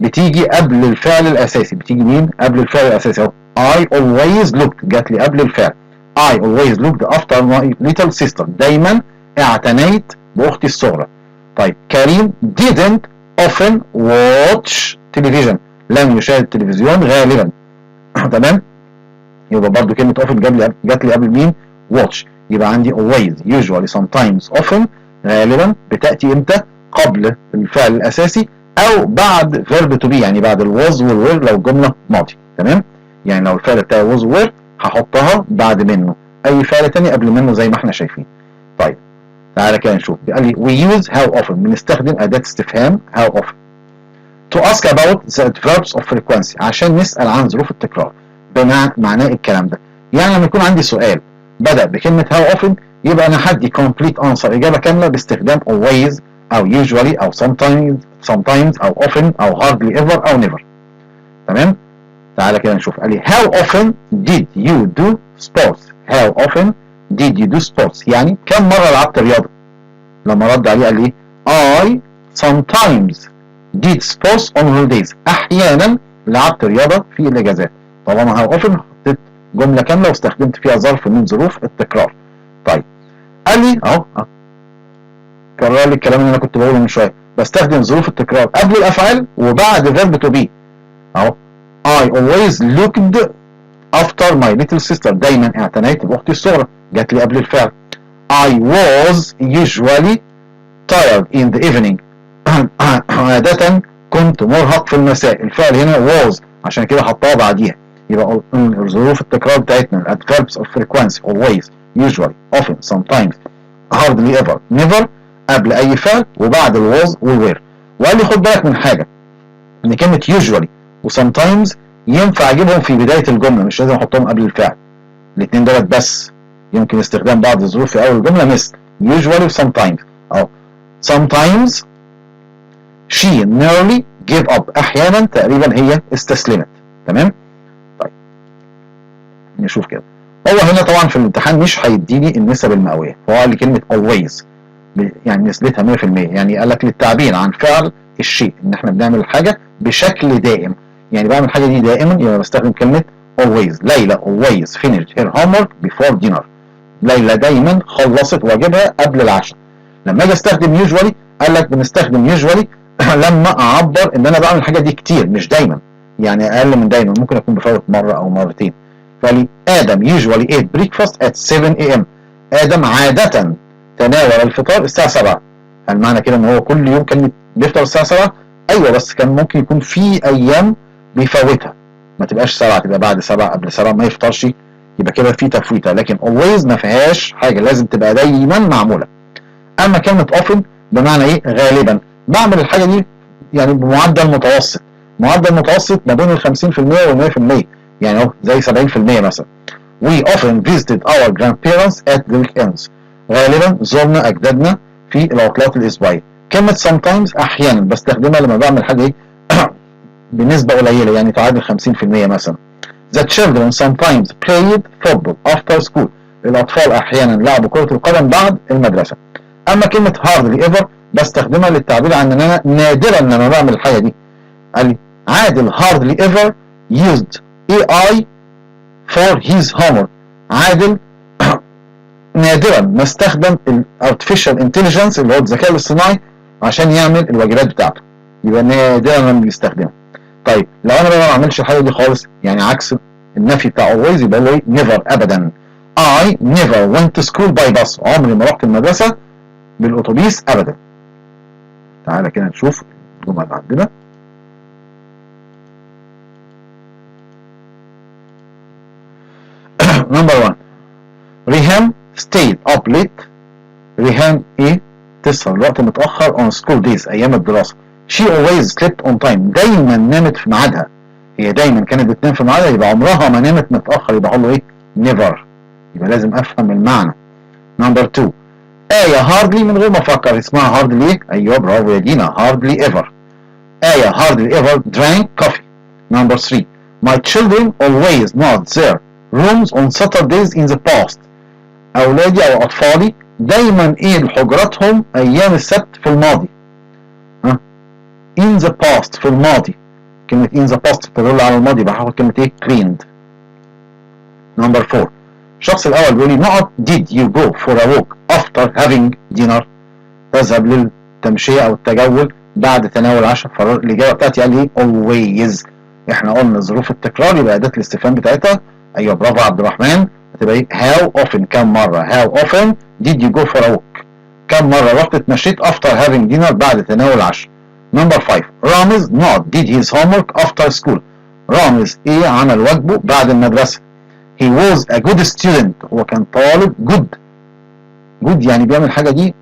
Speaker 1: بتيجي قبل الفعل الاساسي. بتيجي مين قبل الفعل الاساسي؟ اهو I always looked جات لي قبل الفعل. I always looked after my little sister، دايما اعتنيت باختي الصغرى. طيب، كريم didn't often watch television، لم يشاهد التلفزيون غالبا، تمام؟ يبقى برضو كلمة often جات لي قبل مين؟ watch. يبقى عندي always، usually، sometimes، often غالبا بتأتي امتى؟ قبل الفعل الأساسي أو بعد verb to be، يعني بعد ال was وال were لو الجملة ماضي، تمام؟ يعني لو الفعل بتاعي was were هحطها بعد منه، أي فعل تاني قبل منه زي ما احنا شايفين. طيب، تعالى كده نشوف. قال لي we use how often، بنستخدم أداة استفهام how often to ask about the adverbs of frequency، عشان نسأل عن ظروف التكرار. بمعنى معناه الكلام ده يعني لما يكون عندي سؤال بدأ بكلمة how often يبقى أنا هدي complete answer، إجابة كاملة، باستخدام always أو usually أو sometimes أو often أو hardly ever أو never، تمام؟ تعالى كده نشوف. قال لي how often did you do sports؟ how often did you do sports؟ يعني كم مرة لعبت رياضة؟ لما رد عليه قال ايه؟ I sometimes did sports on holidays. احيانا لعبت رياضة في الاجازات. طالما how often حطيت جملة كاملة واستخدمت فيها ظرف من ظروف التكرار. طيب قال لي اهو كرر لي الكلام اللي انا كنت بقوله من شويه، بستخدم ظروف التكرار قبل الافعال وبعد verb to be. اهو I always looked after my little sister، دايما اعتنيت باختي الصغرى، جات لي قبل الفعل. I was usually tired in the evening، عادة كنت مرهق في المساء، الفعل هنا was عشان كده حطها بعديها. يبقى ظروف التكرار بتاعتنا adverbs of frequency always، usually، often، sometimes، hardly ever، never قبل اي فعل وبعد ال was وال were. وقال لي خد بالك من حاجه، ان كلمه usually و sometimes ينفع اجيبهم في بدايه الجمله، مش لازم احطهم قبل الفعل. الاثنين دولت بس يمكن استخدام بعض الظروف في اول الجمله مثل usually و sometimes. اهو sometimes she nearly gave up، احيانا تقريبا هي استسلمت. تمام. طيب نشوف كده، هو هنا طبعا في الامتحان مش هيديني النسب المئويه، فهو قال لي كلمه always يعني نسبتها 100%، يعني قال لك للتعبير عن فعل الشيء ان احنا بنعمل الحاجه بشكل دائم، يعني بعمل الحاجه دي دائما، يبقى بستخدم كلمه always. ليلى always finished her homework before dinner، ليلى دايما خلصت واجبها قبل العشاء. لما اجي استخدم usually قال لك بنستخدم usually لما اعبر ان انا بعمل الحاجه دي كتير مش دايما، يعني اقل من دايما، ممكن اكون بفوت مره او مرتين. فقال لي ادم usually ate breakfast at 7 a.m. ادم عاده تناول الفطار الساعه 7. هل معنى كده ان هو كل يوم كان بيفطر الساعه 7؟ ايوه، بس كان ممكن يكون في ايام بيفوتها، ما تبقاش 7، تبقى بعد 7، قبل 7، ما يفطرش، يبقى كده في تفويته. لكن always ما فيهاش حاجه، لازم تبقى دايما معموله. اما كلمه often بمعنى ايه؟ غالبا بعمل الحاجه دي يعني بمعدل متوسط، معدل متوسط ما بين ال 50% وال 100%، يعني اهو زي 70% مثلا. We often visited our grandparents at the weekends. غالبا زرنا اجدادنا في العطلات الاسبوعيه. كلمه sometimes احيانا بستخدمها لما بعمل حاجه ايه بنسبه قليله، يعني تعادل 50% مثلا. The children sometimes played football after school. الاطفال احيانا لعبوا كره القدم بعد المدرسه. اما كلمه hardly ever بستخدمها للتعبير عن ان انا نادرا لما بعمل الحاجه دي. قال لي عادل hardly ever used AI for his homework. عادل نادرا ما استخدم ال artificial intelligence اللي هو الذكاء الاصطناعي عشان يعمل الواجبات بتاعته، يبقى نادرا لما بيستخدمه. طيب لو انا بقى ما بعملش الحاجه دي خالص، يعني عكس النفي بتاع always، يبقى هو never ابدا. I never went to school by bus، عمري ما رحت المدرسه بالاتوبيس ابدا. تعالى كده نشوف الجمل اللي عندنا. Number 1، ريهام stayed up late. ريهام ايه؟ تسهر الوقت متأخر on school days، أيام الدراسة. She always slept on time، دايما نامت في ميعادها. هي دايما كانت بتنام في ميعادها، يبقى عمرها ما نامت متأخر، يبقى أقول له ايه؟ never. يبقى لازم أفهم المعنى. Number 2، آية hardly، من غير ما أفكر اسمها hardly ايه؟ أيوه برافو يا دينا، hardly ever. آية hardly ever drank coffee. Number 3، my children always not their rooms on Saturdays in the past. أولادي أو أطفالي دايما إيه حجراتهم أيام السبت في الماضي. ها؟ in the past في الماضي، كلمة in the past تدل على الماضي، يبقى هاخد كلمة إيه؟ cleaned. Number 4، الشخص الأول بيقول لي not did you go for a walk after having dinner. تذهب للتمشية أو التجول بعد تناول العشاء. فالإجابة بتاعتي قال لي always. إحنا قلنا ظروف التكرار، يبقى أداة الاستفهام بتاعتها أيوه برافو عبد الرحمن، هتبقى إيه؟ how often، كم مرة. how often did you go for a walk، كم مرة رحت اتمشيت after having dinner بعد تناول العشاء. Number 5، رامز not did his homework after school. رامز إيه عمل واجبه بعد المدرسة. He was a good student، هو كان طالب good. good يعني بيعمل حاجة دي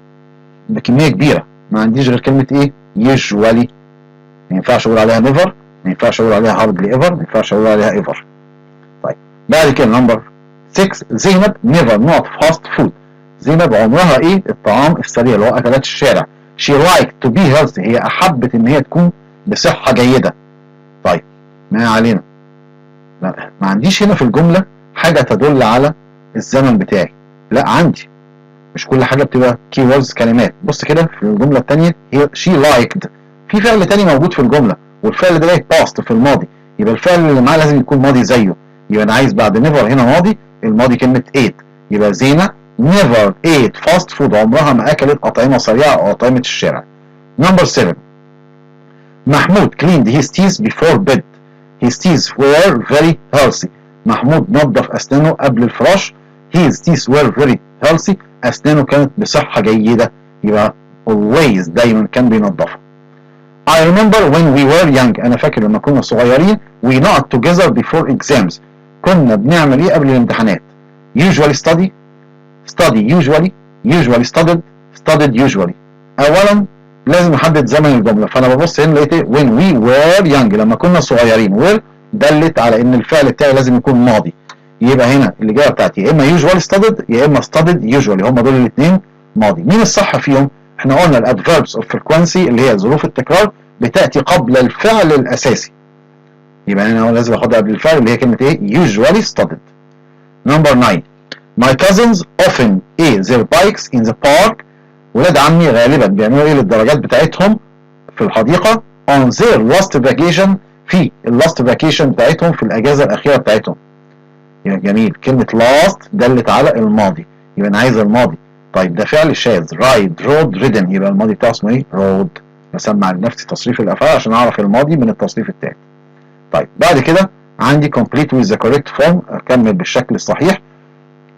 Speaker 1: بكمية كبيرة. ما عنديش غير كلمة إيه؟ usually. ما ينفعش أقول عليها never، ما ينفعش أقول عليها hardly ever، ما ينفعش أقول عليها ever. طيب بعد كده number 6، زينب never not fast food. زينب عمرها ايه الطعام السريع اللي هو اكلات الشارع. She liked to be healthy، هي احبت ان هي تكون بصحة جيدة. طيب ما علينا، لا ما عنديش هنا في الجملة حاجة تدل على الزمن بتاعي، لا عندي مش كل حاجة بتبقى keywords كلمات. بص كده في الجملة الثانية، هي she liked، في فعل تاني موجود في الجملة والفعل ده جاي past في الماضي، يبقى الفعل اللي معاه لازم يكون ماضي زيه. يبقى انا عايز بعد never هنا ماضي، الماضي كلمة ate. يبقى زينة never ate fast food، عمرها ما اكلت اطعمه سريعة او اطعمه الشارع. number 7، محمود cleaned his teeth before bed، his teeth were very healthy. محمود نظف اسنانه قبل الفراش، his teeth were very healthy، اسنانه كانت بصحة جيدة، يبقى always دايما كان بينظفها. I remember when we were young، انا فاكر لما كنا صغيرين، we not together before exams، كنا بنعمل ايه قبل الامتحانات؟ usually study، study usually، usually studied، studied usually. اولا لازم احدد زمن الجمله، فانا ببص هنا لقيت ايه؟ when we were young، لما كنا صغيرين. were دلت على ان الفعل بتاعي لازم يكون ماضي، يبقى هنا الاجابة بتاعتي يا اما usually studied يا اما studied usually، هم دول الاثنين ماضي. مين الصح فيهم؟ احنا قلنا ال adverbs of frequency اللي هي ظروف التكرار بتاتي قبل الفعل الاساسي، يبقى انا لازم اخدها قبل الفعل اللي هي كلمة ايه؟ usually studied. number 9، my cousins often ايه their bikes in the park، ولاد عمي غالبا بيعملوا ايه للدراجات بتاعتهم في الحديقة on their last vacation، في ال last vacation بتاعتهم، في الاجازة الاخيرة بتاعتهم. يبقى جميل، كلمة last دلت على الماضي، يبقى انا عايز الماضي. طيب ده فعل شاذ، ride، rode، ridden، يبقى الماضي بتاعه اسمه ايه؟ rode. بسمع لنفسي تصريف الافعال عشان اعرف الماضي من التصريف التالت. طيب بعد كده عندي complete with the correct form، اكمل بالشكل الصحيح.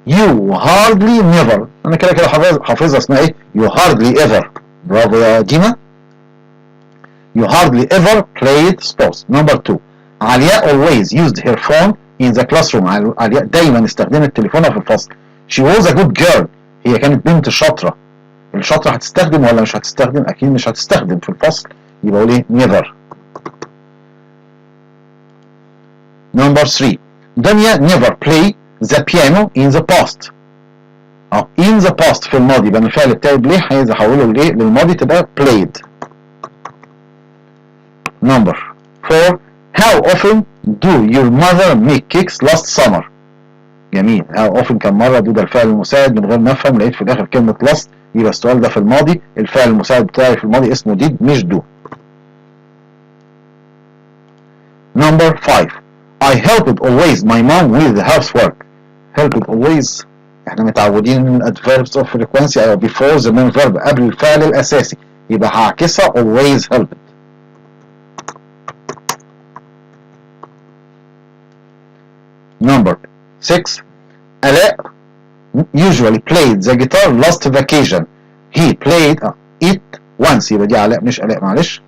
Speaker 1: you hardly never، انا كده كده حافظها اسمها ايه؟ you hardly ever. برافو يا دينا. you hardly ever played sports. number 2، علياء always used her phone in the classroom، علياء دايما استخدمت تليفونها في الفصل. she was a good girl، هي كانت بنت شاطرة. الشاطرة هتستخدم ولا مش هتستخدم؟ اكيد مش هتستخدم في الفصل، يبقى اقول ايه؟ never. number 3، دنيا never play the piano in the past. In the past في الماضي، يبقى الفعل بتاعي play عايز احوله لايه؟ للماضي، تبقى played. number 4، how often do your mother make cakes last summer؟ جميل، how often كم مرة، ده الفعل المساعد من غير ما افهم لقيت في الاخر كلمة last، يبقى السؤال ده في الماضي، الفعل المساعد بتاعي في الماضي اسمه did مش do. number 5، I helped always my mom with the housework. helped always احنا متعودين من adverbs of frequency او before the main verb قبل الفعل الاساسي، يبقى هعكسها always helped. number 6، آلاء usually played the guitar last vacation. he played it once، يبقى دي علاء مش آلاء معلش.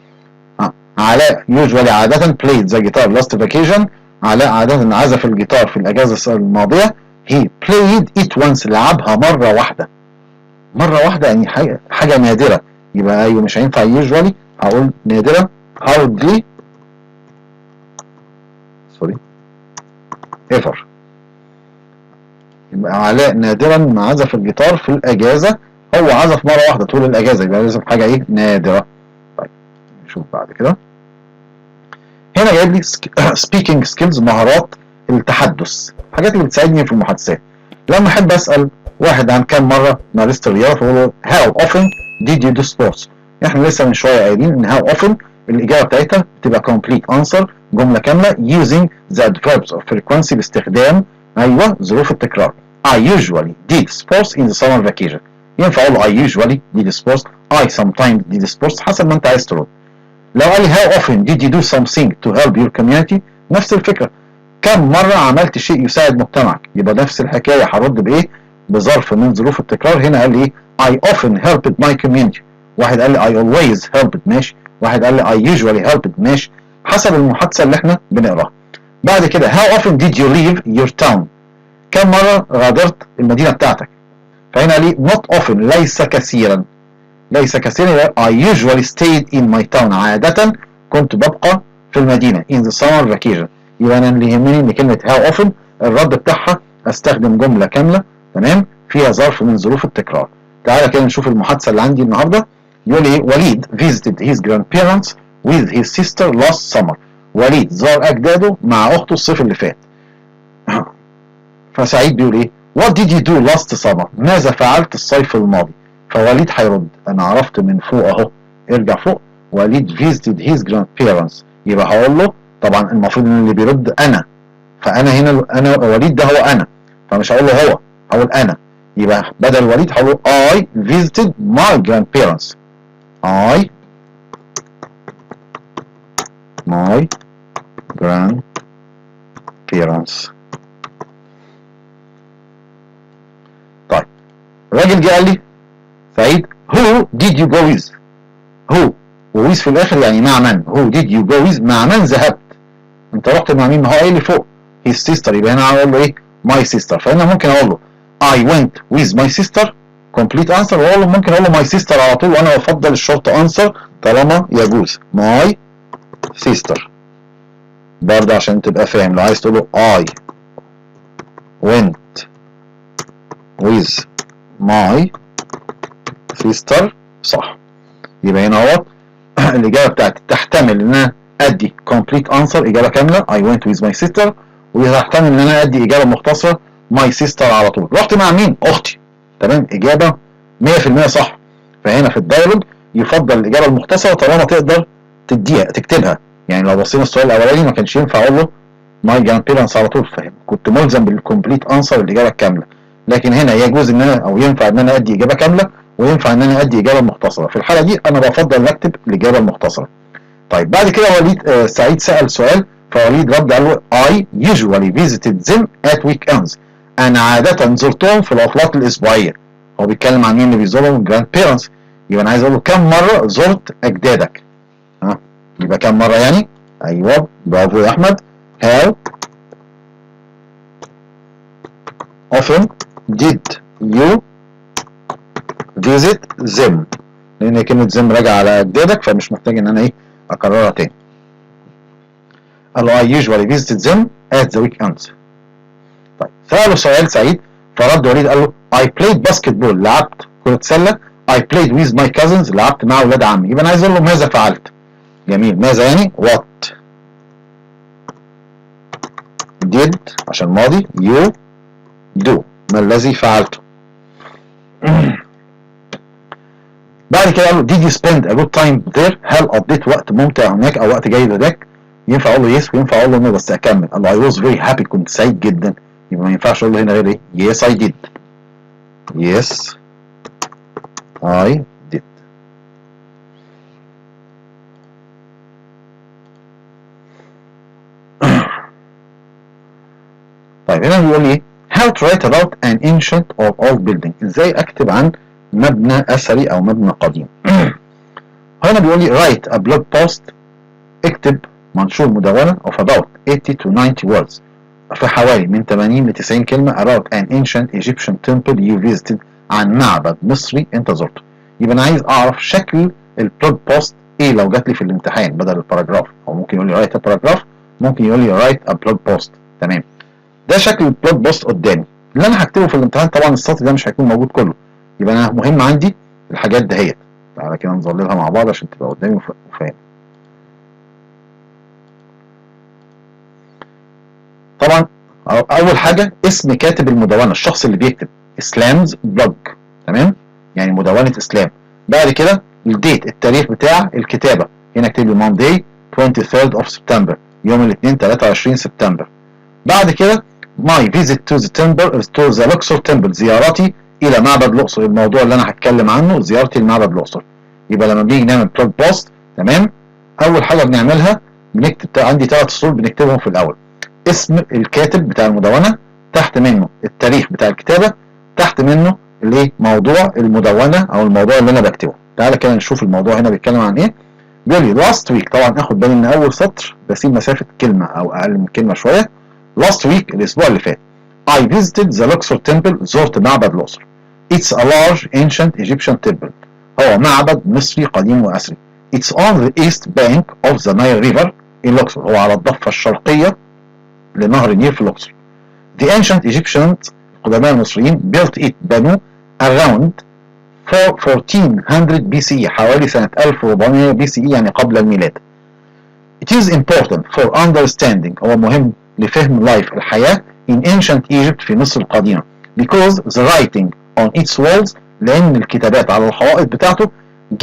Speaker 1: علاء usually عادة played the guitar last vacation، علاء عادة عزف الجيتار في الأجازة الماضية. he played it once، لعبها مرة واحدة. مرة واحدة يعني حاجة نادرة، يبقى أيوه مش هينفع usually، هقول نادرة hardly sorry ever. يبقى علاء نادرا ما عزف الجيتار في الأجازة، هو عزف مرة واحدة طول الأجازة، يبقى لازم حاجة إيه؟ نادرة. طيب نشوف بعد كده، هنا جايب لي speaking skills، مهارات التحدث، الحاجات اللي بتساعدني في المحادثات. لما احب اسال واحد عن كم مرة مارست الرياضة فاقول له how often did you do sports. احنا لسه من شوية قايلين ان how often الاجابة بتاعتها بتبقى complete answer، جملة كاملة using the adverbs of frequency، باستخدام ايوه ظروف التكرار. I usually did sports in the summer vacation. ينفع اقول I usually did sports، I sometimes did sports، حسب ما انت عايز ترد. لو قال لي how often did you do something to help your community، نفس الفكرة، كم مرة عملت شيء يساعد مجتمعك، يبقى نفس الحكاية هرد بإيه؟ بظرف من ظروف التكرار. هنا قال لي I often helped my community، واحد قال لي I always helped ماشي، واحد قال لي I usually helped ماشي، حسب المحادثة اللي احنا بنقراها. بعد كده how often did you leave your town، كم مرة غادرت المدينة بتاعتك؟ فهنا قال لي not often، ليس كثيرا، ليس كثيرا، I usually stayed in my town، عادة كنت ببقى في المدينة in the summer vacation. يبقى أنا اللي يهمني إن كلمة how often الرد بتاعها أستخدم جملة كاملة تمام فيها ظرف من ظروف التكرار. تعالى كده نشوف المحادثة اللي عندي النهاردة. يقول لي وليد visited his grandparents with his sister last summer. وليد زار أجداده مع أخته الصيف اللي فات. فسعيد بيقول إيه؟ What did you do last summer؟ ماذا فعلت الصيف الماضي؟ فوليد هيرد، انا عرفت من فوق اهو، ارجع فوق، وليد visited his grandparents. يبقى هقول له طبعا المفروض ان اللي بيرد انا، فانا هنا انا وليد ده هو انا، فمش هقول له هو، هقول انا. يبقى بدل وليد هقول له I visited my grandparents. I my grandparents. طيب الراجل جه قال لي سعيد who did you go with؟ who و with في الاخر يعني مع من؟ who did you go with؟ مع من ذهبت؟ انت رحت مع مين؟ ما هو قايل لي فوق his sister، يبقى هنا هقول له ايه؟ my sister. فهنا ممكن اقول له I went with my sister complete answer، واقول له ممكن اقول له my sister على طول، وانا بفضل ال short answer طالما يجوز my sister برضه عشان تبقى فاهم. لو عايز تقول له I went with my sister صح. يبقى هنا اهوت الاجابة بتاعتي تحتمل ان انا ادي complete answer اجابه كاملة I went with my sister، وتحتمل ان انا ادي اجابه مختصره my sister على طول. رحت مع مين؟ اختي. تمام، اجابه 100% صح. فهنا في ال dialogue يفضل الاجابة المختصرة طالما تقدر تديها تكتبها. يعني لو بصينا السؤال الاولاني ما كانش ينفع اقول له my grandparents على طول، فاهم؟ كنت ملزم بال complete answer الاجابة الكاملة. لكن هنا يجوز ان انا او ينفع ان انا ادي اجابه كاملة وينفع ان انا ادي اجابه مختصره. في الحالة دي انا بفضل اكتب الاجابة المختصرة. طيب بعد كده وليد سعيد سال سؤال، فوليد رد قال له I usually visited them at weekends. انا عادة زرتهم في العطلات الاسبوعية. هو بيتكلم عن مين اللي بيزورهم؟ grandparents. يبقى انا عايز اقول له كم مرة زرت اجدادك؟ ها، يبقى كم مرة يعني؟ ايوه برافو يا احمد. How often did you visit them؟ لان كلمة them راجعه على اجدادك، فمش محتاج ان انا ايه اكررها تاني. قال له I usually visited them at the weekends. طيب سأله سؤال سعيد، فرد وليد قال له I played basketball، لعبت كرة سلة. I played with my cousins، لعبت مع أولاد عمي. يبقى أنا عايز أقول له ماذا فعلت؟ جميل، ماذا يعني؟ What did عشان ماضي you do، ما الذي فعلته؟ بعد كده قال له did you spend a good time there؟ هل قضيت وقت ممتع هناك أو وقت جيد هناك؟ ينفع أقول له yes وينفع أقول له no، بس أكمل. قال له I was very happy، كنت سعيد جدا. يبقى ما ينفعش أقول له هنا غير إيه؟ yes I did. yes I did. طيب هنا بيقول لي ايه؟ How to write about an ancient or old building. ازاي اكتب عن مبنى اثري او مبنى قديم. هنا بيقول لي write a blog post، اكتب منشور مدونة of about 80 to 90 words، في حوالي من 80 ل 90 كلمة about an ancient Egyptian temple you visited، عن معبد مصري انت زرته. يبقى انا عايز اعرف شكل ال blog post ايه لو جات لي في الامتحان بدل ال paragraph. او ممكن يقول لي write a paragraph، ممكن يقول لي write a blog post. تمام، ده شكل ال blog post قدامي اللي انا هكتبه في الامتحان. طبعا السطر ده مش هيكون موجود كله، يبقى انا مهم عندي الحاجات دهيت. تعالى كده نظللها مع بعض عشان تبقى قدامي وفاهم. طبعا اول حاجة اسم كاتب المدونة، الشخص اللي بيكتب، Islam's blog. تمام، يعني مدونة اسلام. بعد كده ال date، التاريخ بتاع الكتابة، هنا اكتب لي Monday 23 of September، يوم الاثنين 23 سبتمبر. بعد كده my visit to the temple to the Luxor temple، زيارتي الى معبد الاقصر، الموضوع اللي انا هتكلم عنه زيارتي لمعبد الاقصر. يبقى لما بنيجي نعمل blog post، تمام، اول حاجة بنعملها بنكتب، عندي 3 سطور بنكتبهم في الاول، اسم الكاتب بتاع المدونة، تحت منه التاريخ بتاع الكتابة، تحت منه الايه موضوع المدونة او الموضوع اللي انا بكتبه. تعالى كده نشوف الموضوع هنا بيتكلم عن ايه. بيقول لي last week، طبعا اخد بالي ان اول سطر بسيب مسافة كلمة او اقل من كلمة شوية. last week الاسبوع اللي فات I visited the Luxor temple، زرت معبد الاقصر. It's a large ancient Egyptian temple، هو معبد مصري قديم واثري. It's on the east bank of the Nile River in Luxor، هو على الضفة الشرقية لنهر النيل في الاقصر. The ancient Egyptians، القدماء المصريين، built it، بنوه around 1400 BCE، حوالي سنة 1400 BCE يعني قبل الميلاد. It is important for understanding، هو مهم لفهم life الحياة in ancient Egypt في مصر القديمة Because the writing on its walls، لأن الكتابات على الحوائط بتاعته،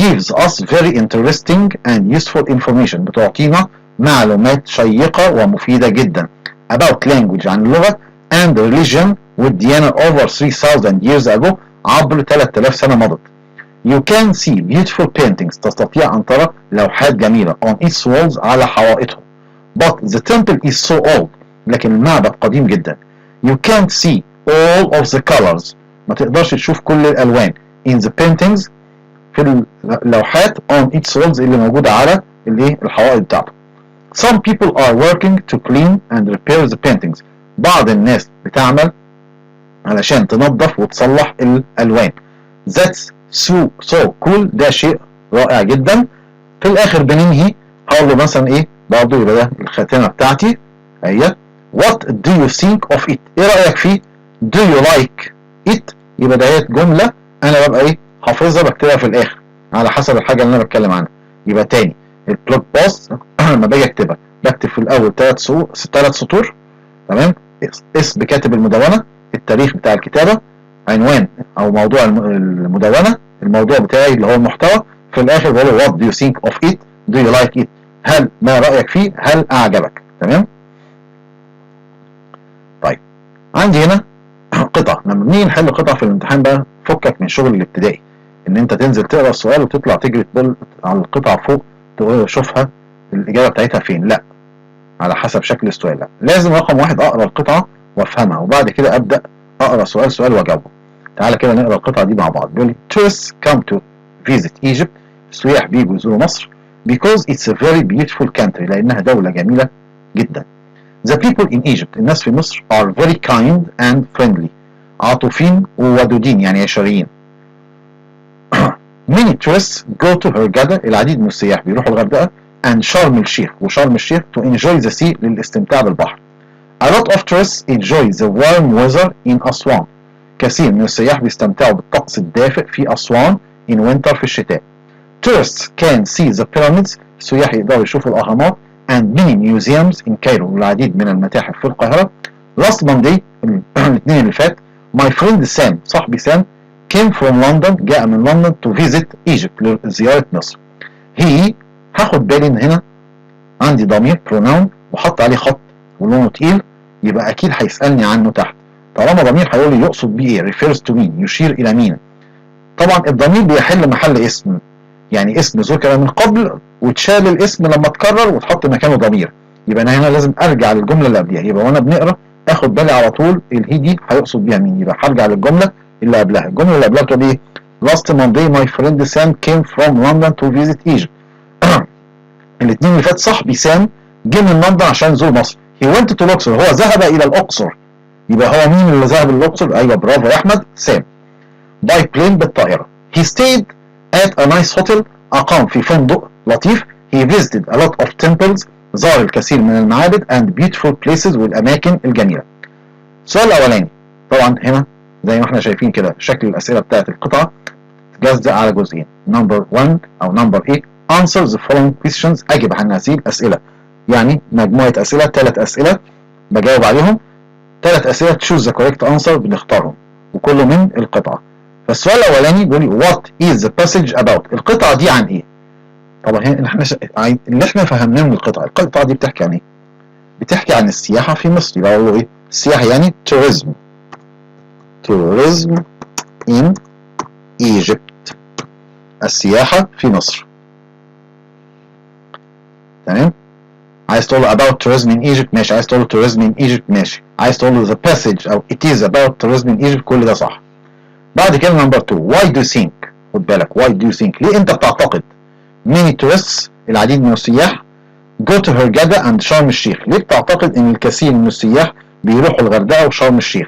Speaker 1: gives us very interesting and useful information، بتعطينا معلومات شيقة ومفيدة جدا، about language، عن اللغة، and religion، والديانة، over 3000 years ago، عبر 3000 سنة مضت. You can see beautiful paintings، تستطيع أن ترى لوحات جميلة، on its walls، على حوائطه. But the temple is so old، لكن المعبد قديم جدا. You can't see all of the colors، ما تقدرش تشوف كل الألوان، in the paintings، في اللوحات، on its walls، اللي موجودة على الايه؟ الحوائط بتاعته. Some people are working to clean and repair the paintings. بعض الناس بتعمل علشان تنظف وتصلح الألوان. That's so so cool، ده شيء رائع جدا. في الآخر بننهي، هقول له مثلا إيه برضه؟ يبقى ده الخاتمة بتاعتي أهي. What do you think of it؟ إيه رأيك فيه؟ Do you like it؟ يبقى دهيت جملة أنا ببقى إيه؟ حافظها، بكتبها في الآخر على حسب الحاجة اللي أنا بتكلم عنها. يبقى تاني، ال blog post لما باجي اكتبها بكتب في الاول ثلاث سطور، تمام؟ اسم كاتب المدونه، التاريخ بتاع الكتابه، عنوان او موضوع المدونه، الموضوع بتاعي اللي هو المحتوى. في الاخر بقول what do you think of it؟ do you like it؟ هل ما رايك فيه؟ هل اعجبك؟ تمام. طيب، عندي هنا قطع. لما بنيجي نحل قطع في الامتحان بقى، فكك من شغل الابتدائي ان انت تنزل تقرا السؤال وتطلع تجري تبص على القطع فوق تقول شوفها الاجابة بتاعتها فين. لا، على حسب شكل السؤال. لا، لازم رقم واحد اقرا القطعة وافهمها، وبعد كده ابدا اقرا سؤال سؤال واجاوبه. تعالى كده نقرا القطعة دي مع بعض. بيقول لي tourists come to visit Egypt، السياح بيجوا يزوروا مصر، because it's a very beautiful country، لانها دولة جميلة جدا. The people in Egypt، الناس في مصر، are very kind and friendly، عاطفين وودودين، يعني عشريين. Many tourists go to Hurghada، العديد من السياح بيروحوا الغردقة، and شرم الشيخ، وشرم الشيخ، to enjoy the sea، للاستمتاع بالبحر. A lot of tourists enjoy the warm weather in أسوان، كثير من السياح بيستمتعوا بالطقس الدافئ في أسوان، in winter، في الشتاء. Tourists can see the pyramids، السياح يقدروا يشوفوا الأهرامات، and many museums in Cairo، والعديد من المتاحف في القاهرة. Last Monday، الاثنين اللي فات، my friend Sam، صاحبي سام، came from London، جاء من لندن، to visit Egypt، لزيارة مصر. He، هاخد بالي ان هنا عندي ضمير pronoun وحط عليه خط ولونه تقيل، يبقى اكيد هيسألني عنه تحت. طالما ضمير هيقول لي يقصد بيه ايه؟ refers to مين؟ يشير الى مين؟ طبعا الضمير بيحل محل اسم، يعني اسم ذكر من قبل واتشال الاسم لما اتكرر واتحط مكانه ضمير. يبقى انا هنا لازم ارجع للجملة اللي قبليها. يبقى وانا بنقرا اخد بالي على طول ال he دي هيقصد بيها مين. يبقى هرجع للجملة اللي قبلها. الجملة اللي قبلها بتقول ايه؟ Last Monday my friend Sam came from London to visit Egypt. الاثنين اللي فات صاحبي سام جه من لندن عشان يزور مصر. He went to Luxor، هو ذهب الى الاقصر. يبقى هو مين اللي ذهب للاقصر؟ ايوه، برافو يا احمد، سام. By plane، بالطائره. He stayed at a nice hotel، اقام في فندق لطيف. He visited a lot of temples، زار الكثير من المعابد، and beautiful places، والاماكن الجميله. السؤال الاولاني طبعا هنا زي ما احنا شايفين كده، شكل الاسئلة بتاعت القطعة تجزأ على جزئين. Number 1 او number A، answer the following questions، اجب عن هذه الاسئله. يعني مجموعة اسئله، ثلاث اسئلة بجاوب عليهم، ثلاث اسئلة choose the correct answer بنختارهم، وكله من القطعه. فالسؤال الاولاني بيقول لي what is the passage about؟ القطعة دي عن ايه؟ طبعا هنا احنا اللي احنا فهمناه من القطعه، القطعة دي بتحكي عن ايه؟ بتحكي عن السياحة في مصر. يبقى اقول له ايه؟ السياحة يعني tourism، tourism in Egypt، السياحة في مصر. تمام. عايز تقول about tourism in Egypt، ماشي. عايز تقول tourism in Egypt، ماشي. عايز تقول the passage او it is about tourism in Egypt، كل ده صح. بعد كده number 2، why do you think، خد بالك، why do you think، ليه انت بتعتقد، many tourists، العديد من السياح، go to Hurghada and شرم الشيخ؟ ليه بتعتقد ان الكثير من السياح بيروحوا الغردقة وشرم الشيخ؟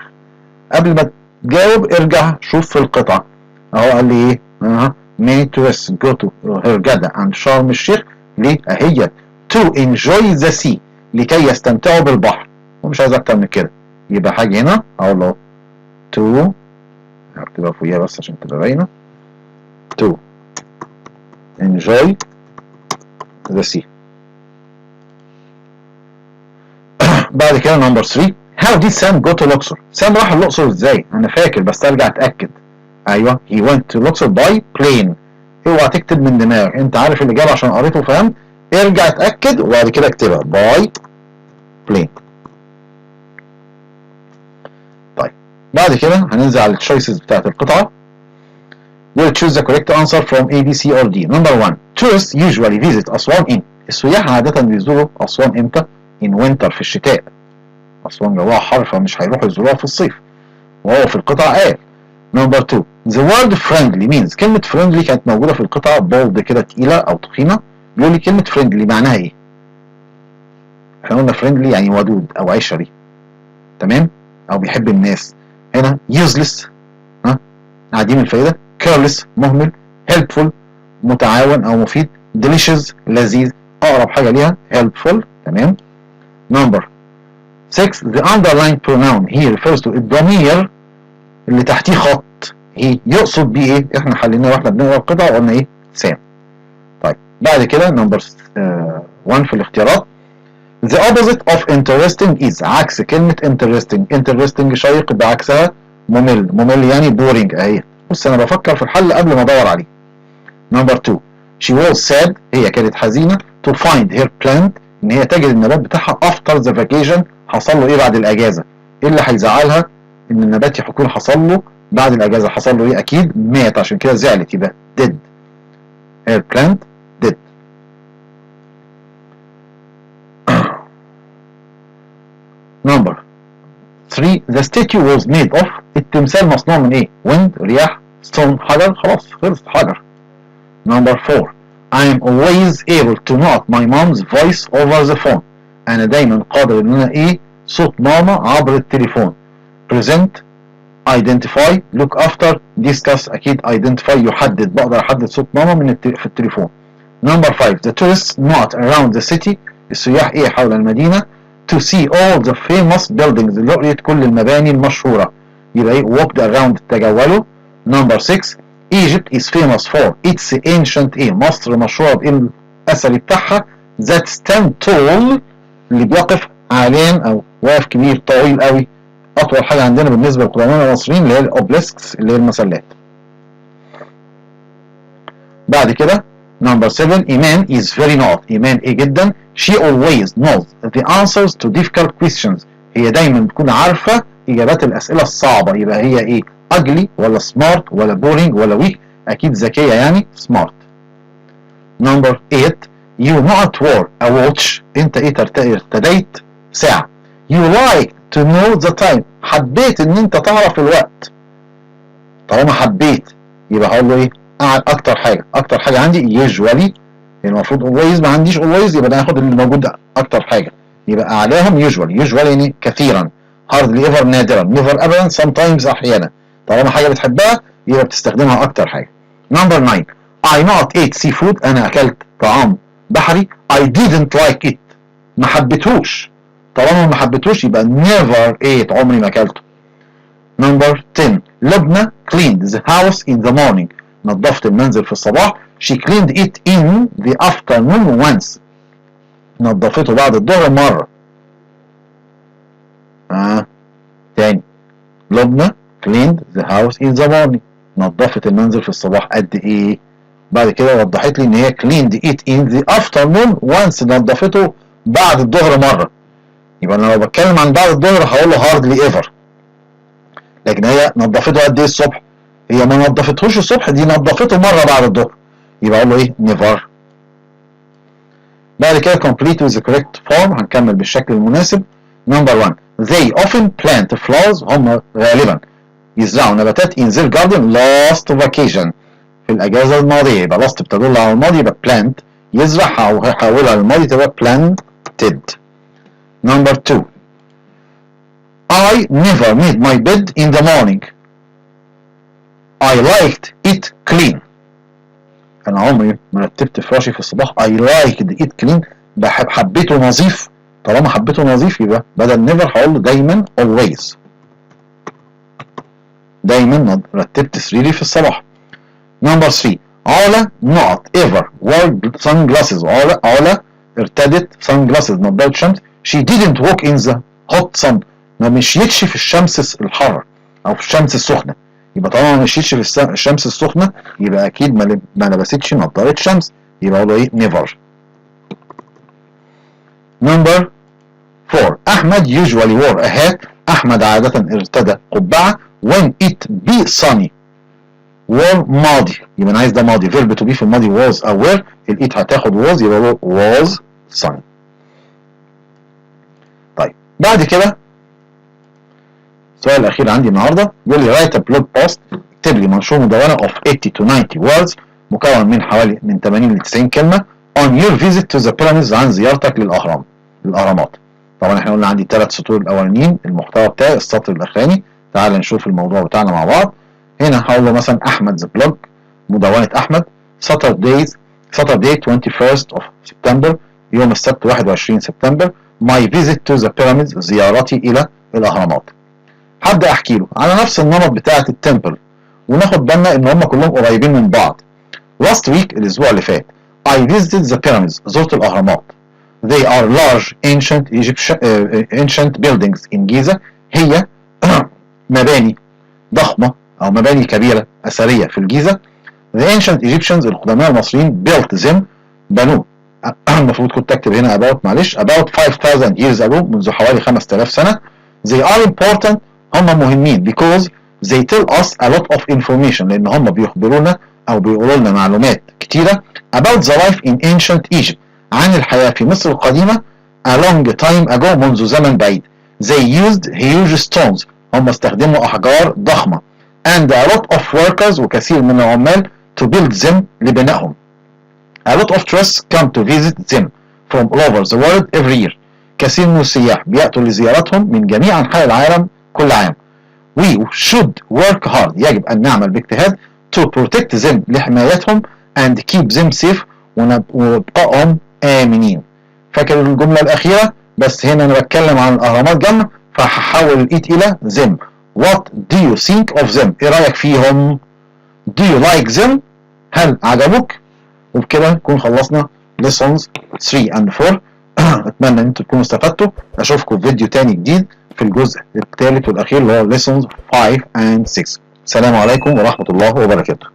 Speaker 1: قبل ما تجاوب ارجع شوف في القطعة. اهو قال لي ايه؟ اه، many tourists go to Hurghada and شرم الشيخ، ليه؟ اهي، to enjoy the sea، لكي يستمتعوا بالبحر، ومش عايز اكتر من كده. يبقى حاجة هنا اقول له to، هكتبها فوقيها بس عشان تبقى باينة، to enjoy the sea. بعد كده number 3، How did Sam go to Luxor؟ سام راح الأقصر ازاي؟ أنا فاكر بس أرجع أتأكد. أيوه، he went to Luxor by plane. اوعى تكتب من دماغك، أنت عارف الإجابة عشان قريته وفهمت، ارجع اتأكد وبعد كده اكتبها by plane. طيب بعد كده هننزل على ال choices بتاعت القطعة. We'll choose the correct answer from A, B, C or D. Number one, tourists usually visit أسوان in. السياح عادة بيزوروا أسوان امتى؟ In winter، في الشتاء. أسوان جواها حر فمش هيروحوا يزوروها في الصيف. وهو في القطعة قال. Number two, the word friendly means. كلمة friendly كانت موجودة في القطعة bold كده، تقيلة أو تخينة. بيقول لي كلمة friendly معناها إيه؟ احنا قلنا friendly يعني ودود أو عشري، تمام؟ أو بيحب الناس. هنا useless، ها؟ عديم الفائدة، careless مهمل، helpful متعاون أو مفيد، delicious لذيذ. أقرب حاجة ليها helpful، تمام؟ Number 6، the underlined pronoun he refers to. الضمير اللي تحتيه خط he يقصد بيه ايه؟ احنا حليناه واحنا بنقرا القطعة وقلنا ايه؟ سام. طيب بعد كده number 1 في الاختيارات، the opposite of interesting is. عكس كلمة interesting. interesting شيق، بعكسها ممل، ممل يعني boring اهي. بص انا بفكر في الحل قبل ما ادور عليه. number 2، she was sad، هي كانت حزينة، to find her plant، ان هي تجد النبات بتاعها، after the vacation. حصل له ايه بعد الاجازة؟ ايه اللي هيزعلها ان النبات يكون حصل له بعد الاجازة؟ حصل له ايه؟ اكيد مات، عشان كده زعلت، يبقى dead، her plant dead. Number 3، the statue was made of. التمثال مصنوع من ايه؟ wind رياح، stone حجر، خلاص خلص، حجر. Number 4، I am always able to not my mom's voice over the phone. انا دايما قادر ان انا ايه صوت ماما عبر التليفون؟ present، identify، look after، discuss. اكيد identify يحدد، بقدر احدد صوت ماما في التليفون. Number 5، the tourists not around the city. السياح ايه حول المدينة؟ to see all the famous buildings، لرؤية كل المباني المشهورة، يبقى ايه؟ walked around، تجولوا. Number 6، Egypt is famous for its ancient ايه؟ مصر مشهورة بايه الأثري بتاعها؟ that stand tall، اللي بيقف عاليا أو واقف كبير طويل قوي، أطول حاجة عندنا بالنسبة للقدماء المصريين اللي هي ال obelisks اللي هي المسلات. بعد كده number 7، إيمان is very not. إيمان إيه جدا؟ she always knows the answers to difficult questions. هي دايما بتكون عارفة إجابات الأسئلة الصعبة، يبقى هي إيه؟ ugly ولا smart ولا boring ولا weak؟ أكيد ذكية يعني smart. Number 8، you not wore a watch. أنت إيه ارتديت ساعة. you like to know the time، حبيت إن أنت تعرف الوقت. طالما حبيت يبقى هقول له إيه؟ أكتر حاجة، أكتر حاجة عندي usually، المفروض always، ما عنديش always يبقى أنا هاخد اللي موجود أكتر حاجة، يبقى أعلاهم usually. usually يعني كثيرا، hardly ever نادرا، never أبدا، sometimes أحيانا. طالما حاجة بتحبها يبقى بتستخدمها أكتر حاجة. Number 9، I not ate seafood. أنا أكلت طعام بحري. I didn't like it، ما حبيتهوش. طالما ما حبيتهوش يبقى never ate، عمري ما أكلته. Number 10، لبنى cleaned the house in the morning. نظفت المنزل في الصباح. she cleaned it in the afternoon once. نظفته بعد الظهر مرة. تاني، لبنى cleaned the house in the morning، نظفت المنزل في الصباح قد ايه؟ بعد كده وضحت لي ان هي cleaned it in the afternoon once، نظفته بعد الظهر مرة. يبقى انا لو بتكلم عن بعد الظهر هقول له hardly ever، لكن هي نظفته قد ايه الصبح؟ هي ما نظفتهوش الصبح، دي نظفته مرة بعد الظهر، يبقى اقول له ايه؟ never. بعد كده complete with the correct form، هنكمل بالشكل المناسب. Number 1، they often plant flowers، هم غالبا يزرعوا نباتات، in their garden last vacation، في الأجازة الماضية. يبقى last بتدل على الماضي، يبقى plant يزرع، أو هحولها للماضي تبقى planted. Number 2، I never made my bed in the morning، I liked it clean. أنا عمري ما رتبت فراشي في الصباح. I liked it clean، بحب، حبيته نظيف. طالما حبيته نظيف يبقى بدل never هقول له دايما always، دايما رتبت سريري في الصباح. Number 3، علا not ever wore sunglasses. علا علا ارتدت sunglasses، نظارة شمس. she didn't walk in the hot sun. ما مشيتش في الشمس الحارة او في الشمس السخنه. يبقى طالما ما مشيتش في الشمس السخنة يبقى اكيد ما لبستش نظاره شمس، يبقى اقول ايه؟ never. number 4، احمد usually wore a hat، احمد عادة ارتدى قبعه، when it be sunny. wore ماضي، يبقى انا عايز ده ماضي، verb to be في الماضي was او were، ال it هتاخد was، يبقى was sunny. طيب، بعد كده السؤال الاخير عندي النهارده بيقول لي write a blog post، اكتب لي منشور مدونة of 80 to 90 words، مكون من حوالي من 80 ل 90 كلمه، on your visit to the pyramids، عن زيارتك للاهرامات. طبعا احنا قلنا عندي ثلاث سطور الاولانيين المحتوى بتاعي، السطر الاخراني. تعال نشوف الموضوع بتاعنا مع بعض. هنا هقول له مثلا Ahmed's blog، مدونة احمد، Saturday 21st of September، يوم السبت 21 سبتمبر، my visit to the pyramids، زيارتي الى الاهرامات. هبدا احكي له على نفس النمط بتاعه ال temple، وناخد بالنا ان هم كلهم قريبين من بعض. last week، الاسبوع اللي فات، I visited the pyramids، زرت الاهرامات. they are large ancient Egyptian ancient buildings in Giza، هي مباني ضخمة أو مباني كبيرة أثرية في الجيزة. the ancient Egyptians، القدماء المصريين، built them، بنوه. المفروض كنت اكتب هنا about، معلش، about 5000 years ago، منذ حوالي 5000 سنة. they are important، هم مهمين، because they tell us a lot of information، لأن هم بيخبرونا أو بيقولوا لنا معلومات كتيرة، about the life in ancient Egypt، عن الحياة في مصر القديمة، a long time ago، منذ زمن بعيد. they used huge stones، هم استخدموا أحجار ضخمة، and a lot of workers، وكثير من العمال، to build them، لبنائهم. a lot of tourists come to visit them from all over the world every year، كثير من السياح بيأتوا لزيارتهم من جميع أنحاء العالم كل عام. we should work hard، يجب أن نعمل باجتهاد، to protect them، لحمايتهم، and keep them safe، وابقائهم آمنين. فاكر الجملة الأخيرة؟ بس هنا أنا بتكلم عن الأهرامات جمع، فهحول ال it إلى them. what do you think of them؟ إيه رأيك فيهم؟ do you like them؟ هل عجبوك؟ وبكده نكون خلصنا lessons 3 and 4. اتمنى ان انتم تكونوا استفدتوا. اشوفكم في فيديو تاني جديد في الجزء الثالث والاخير اللي هو lessons 5 and 6. السلام عليكم ورحمة الله وبركاته.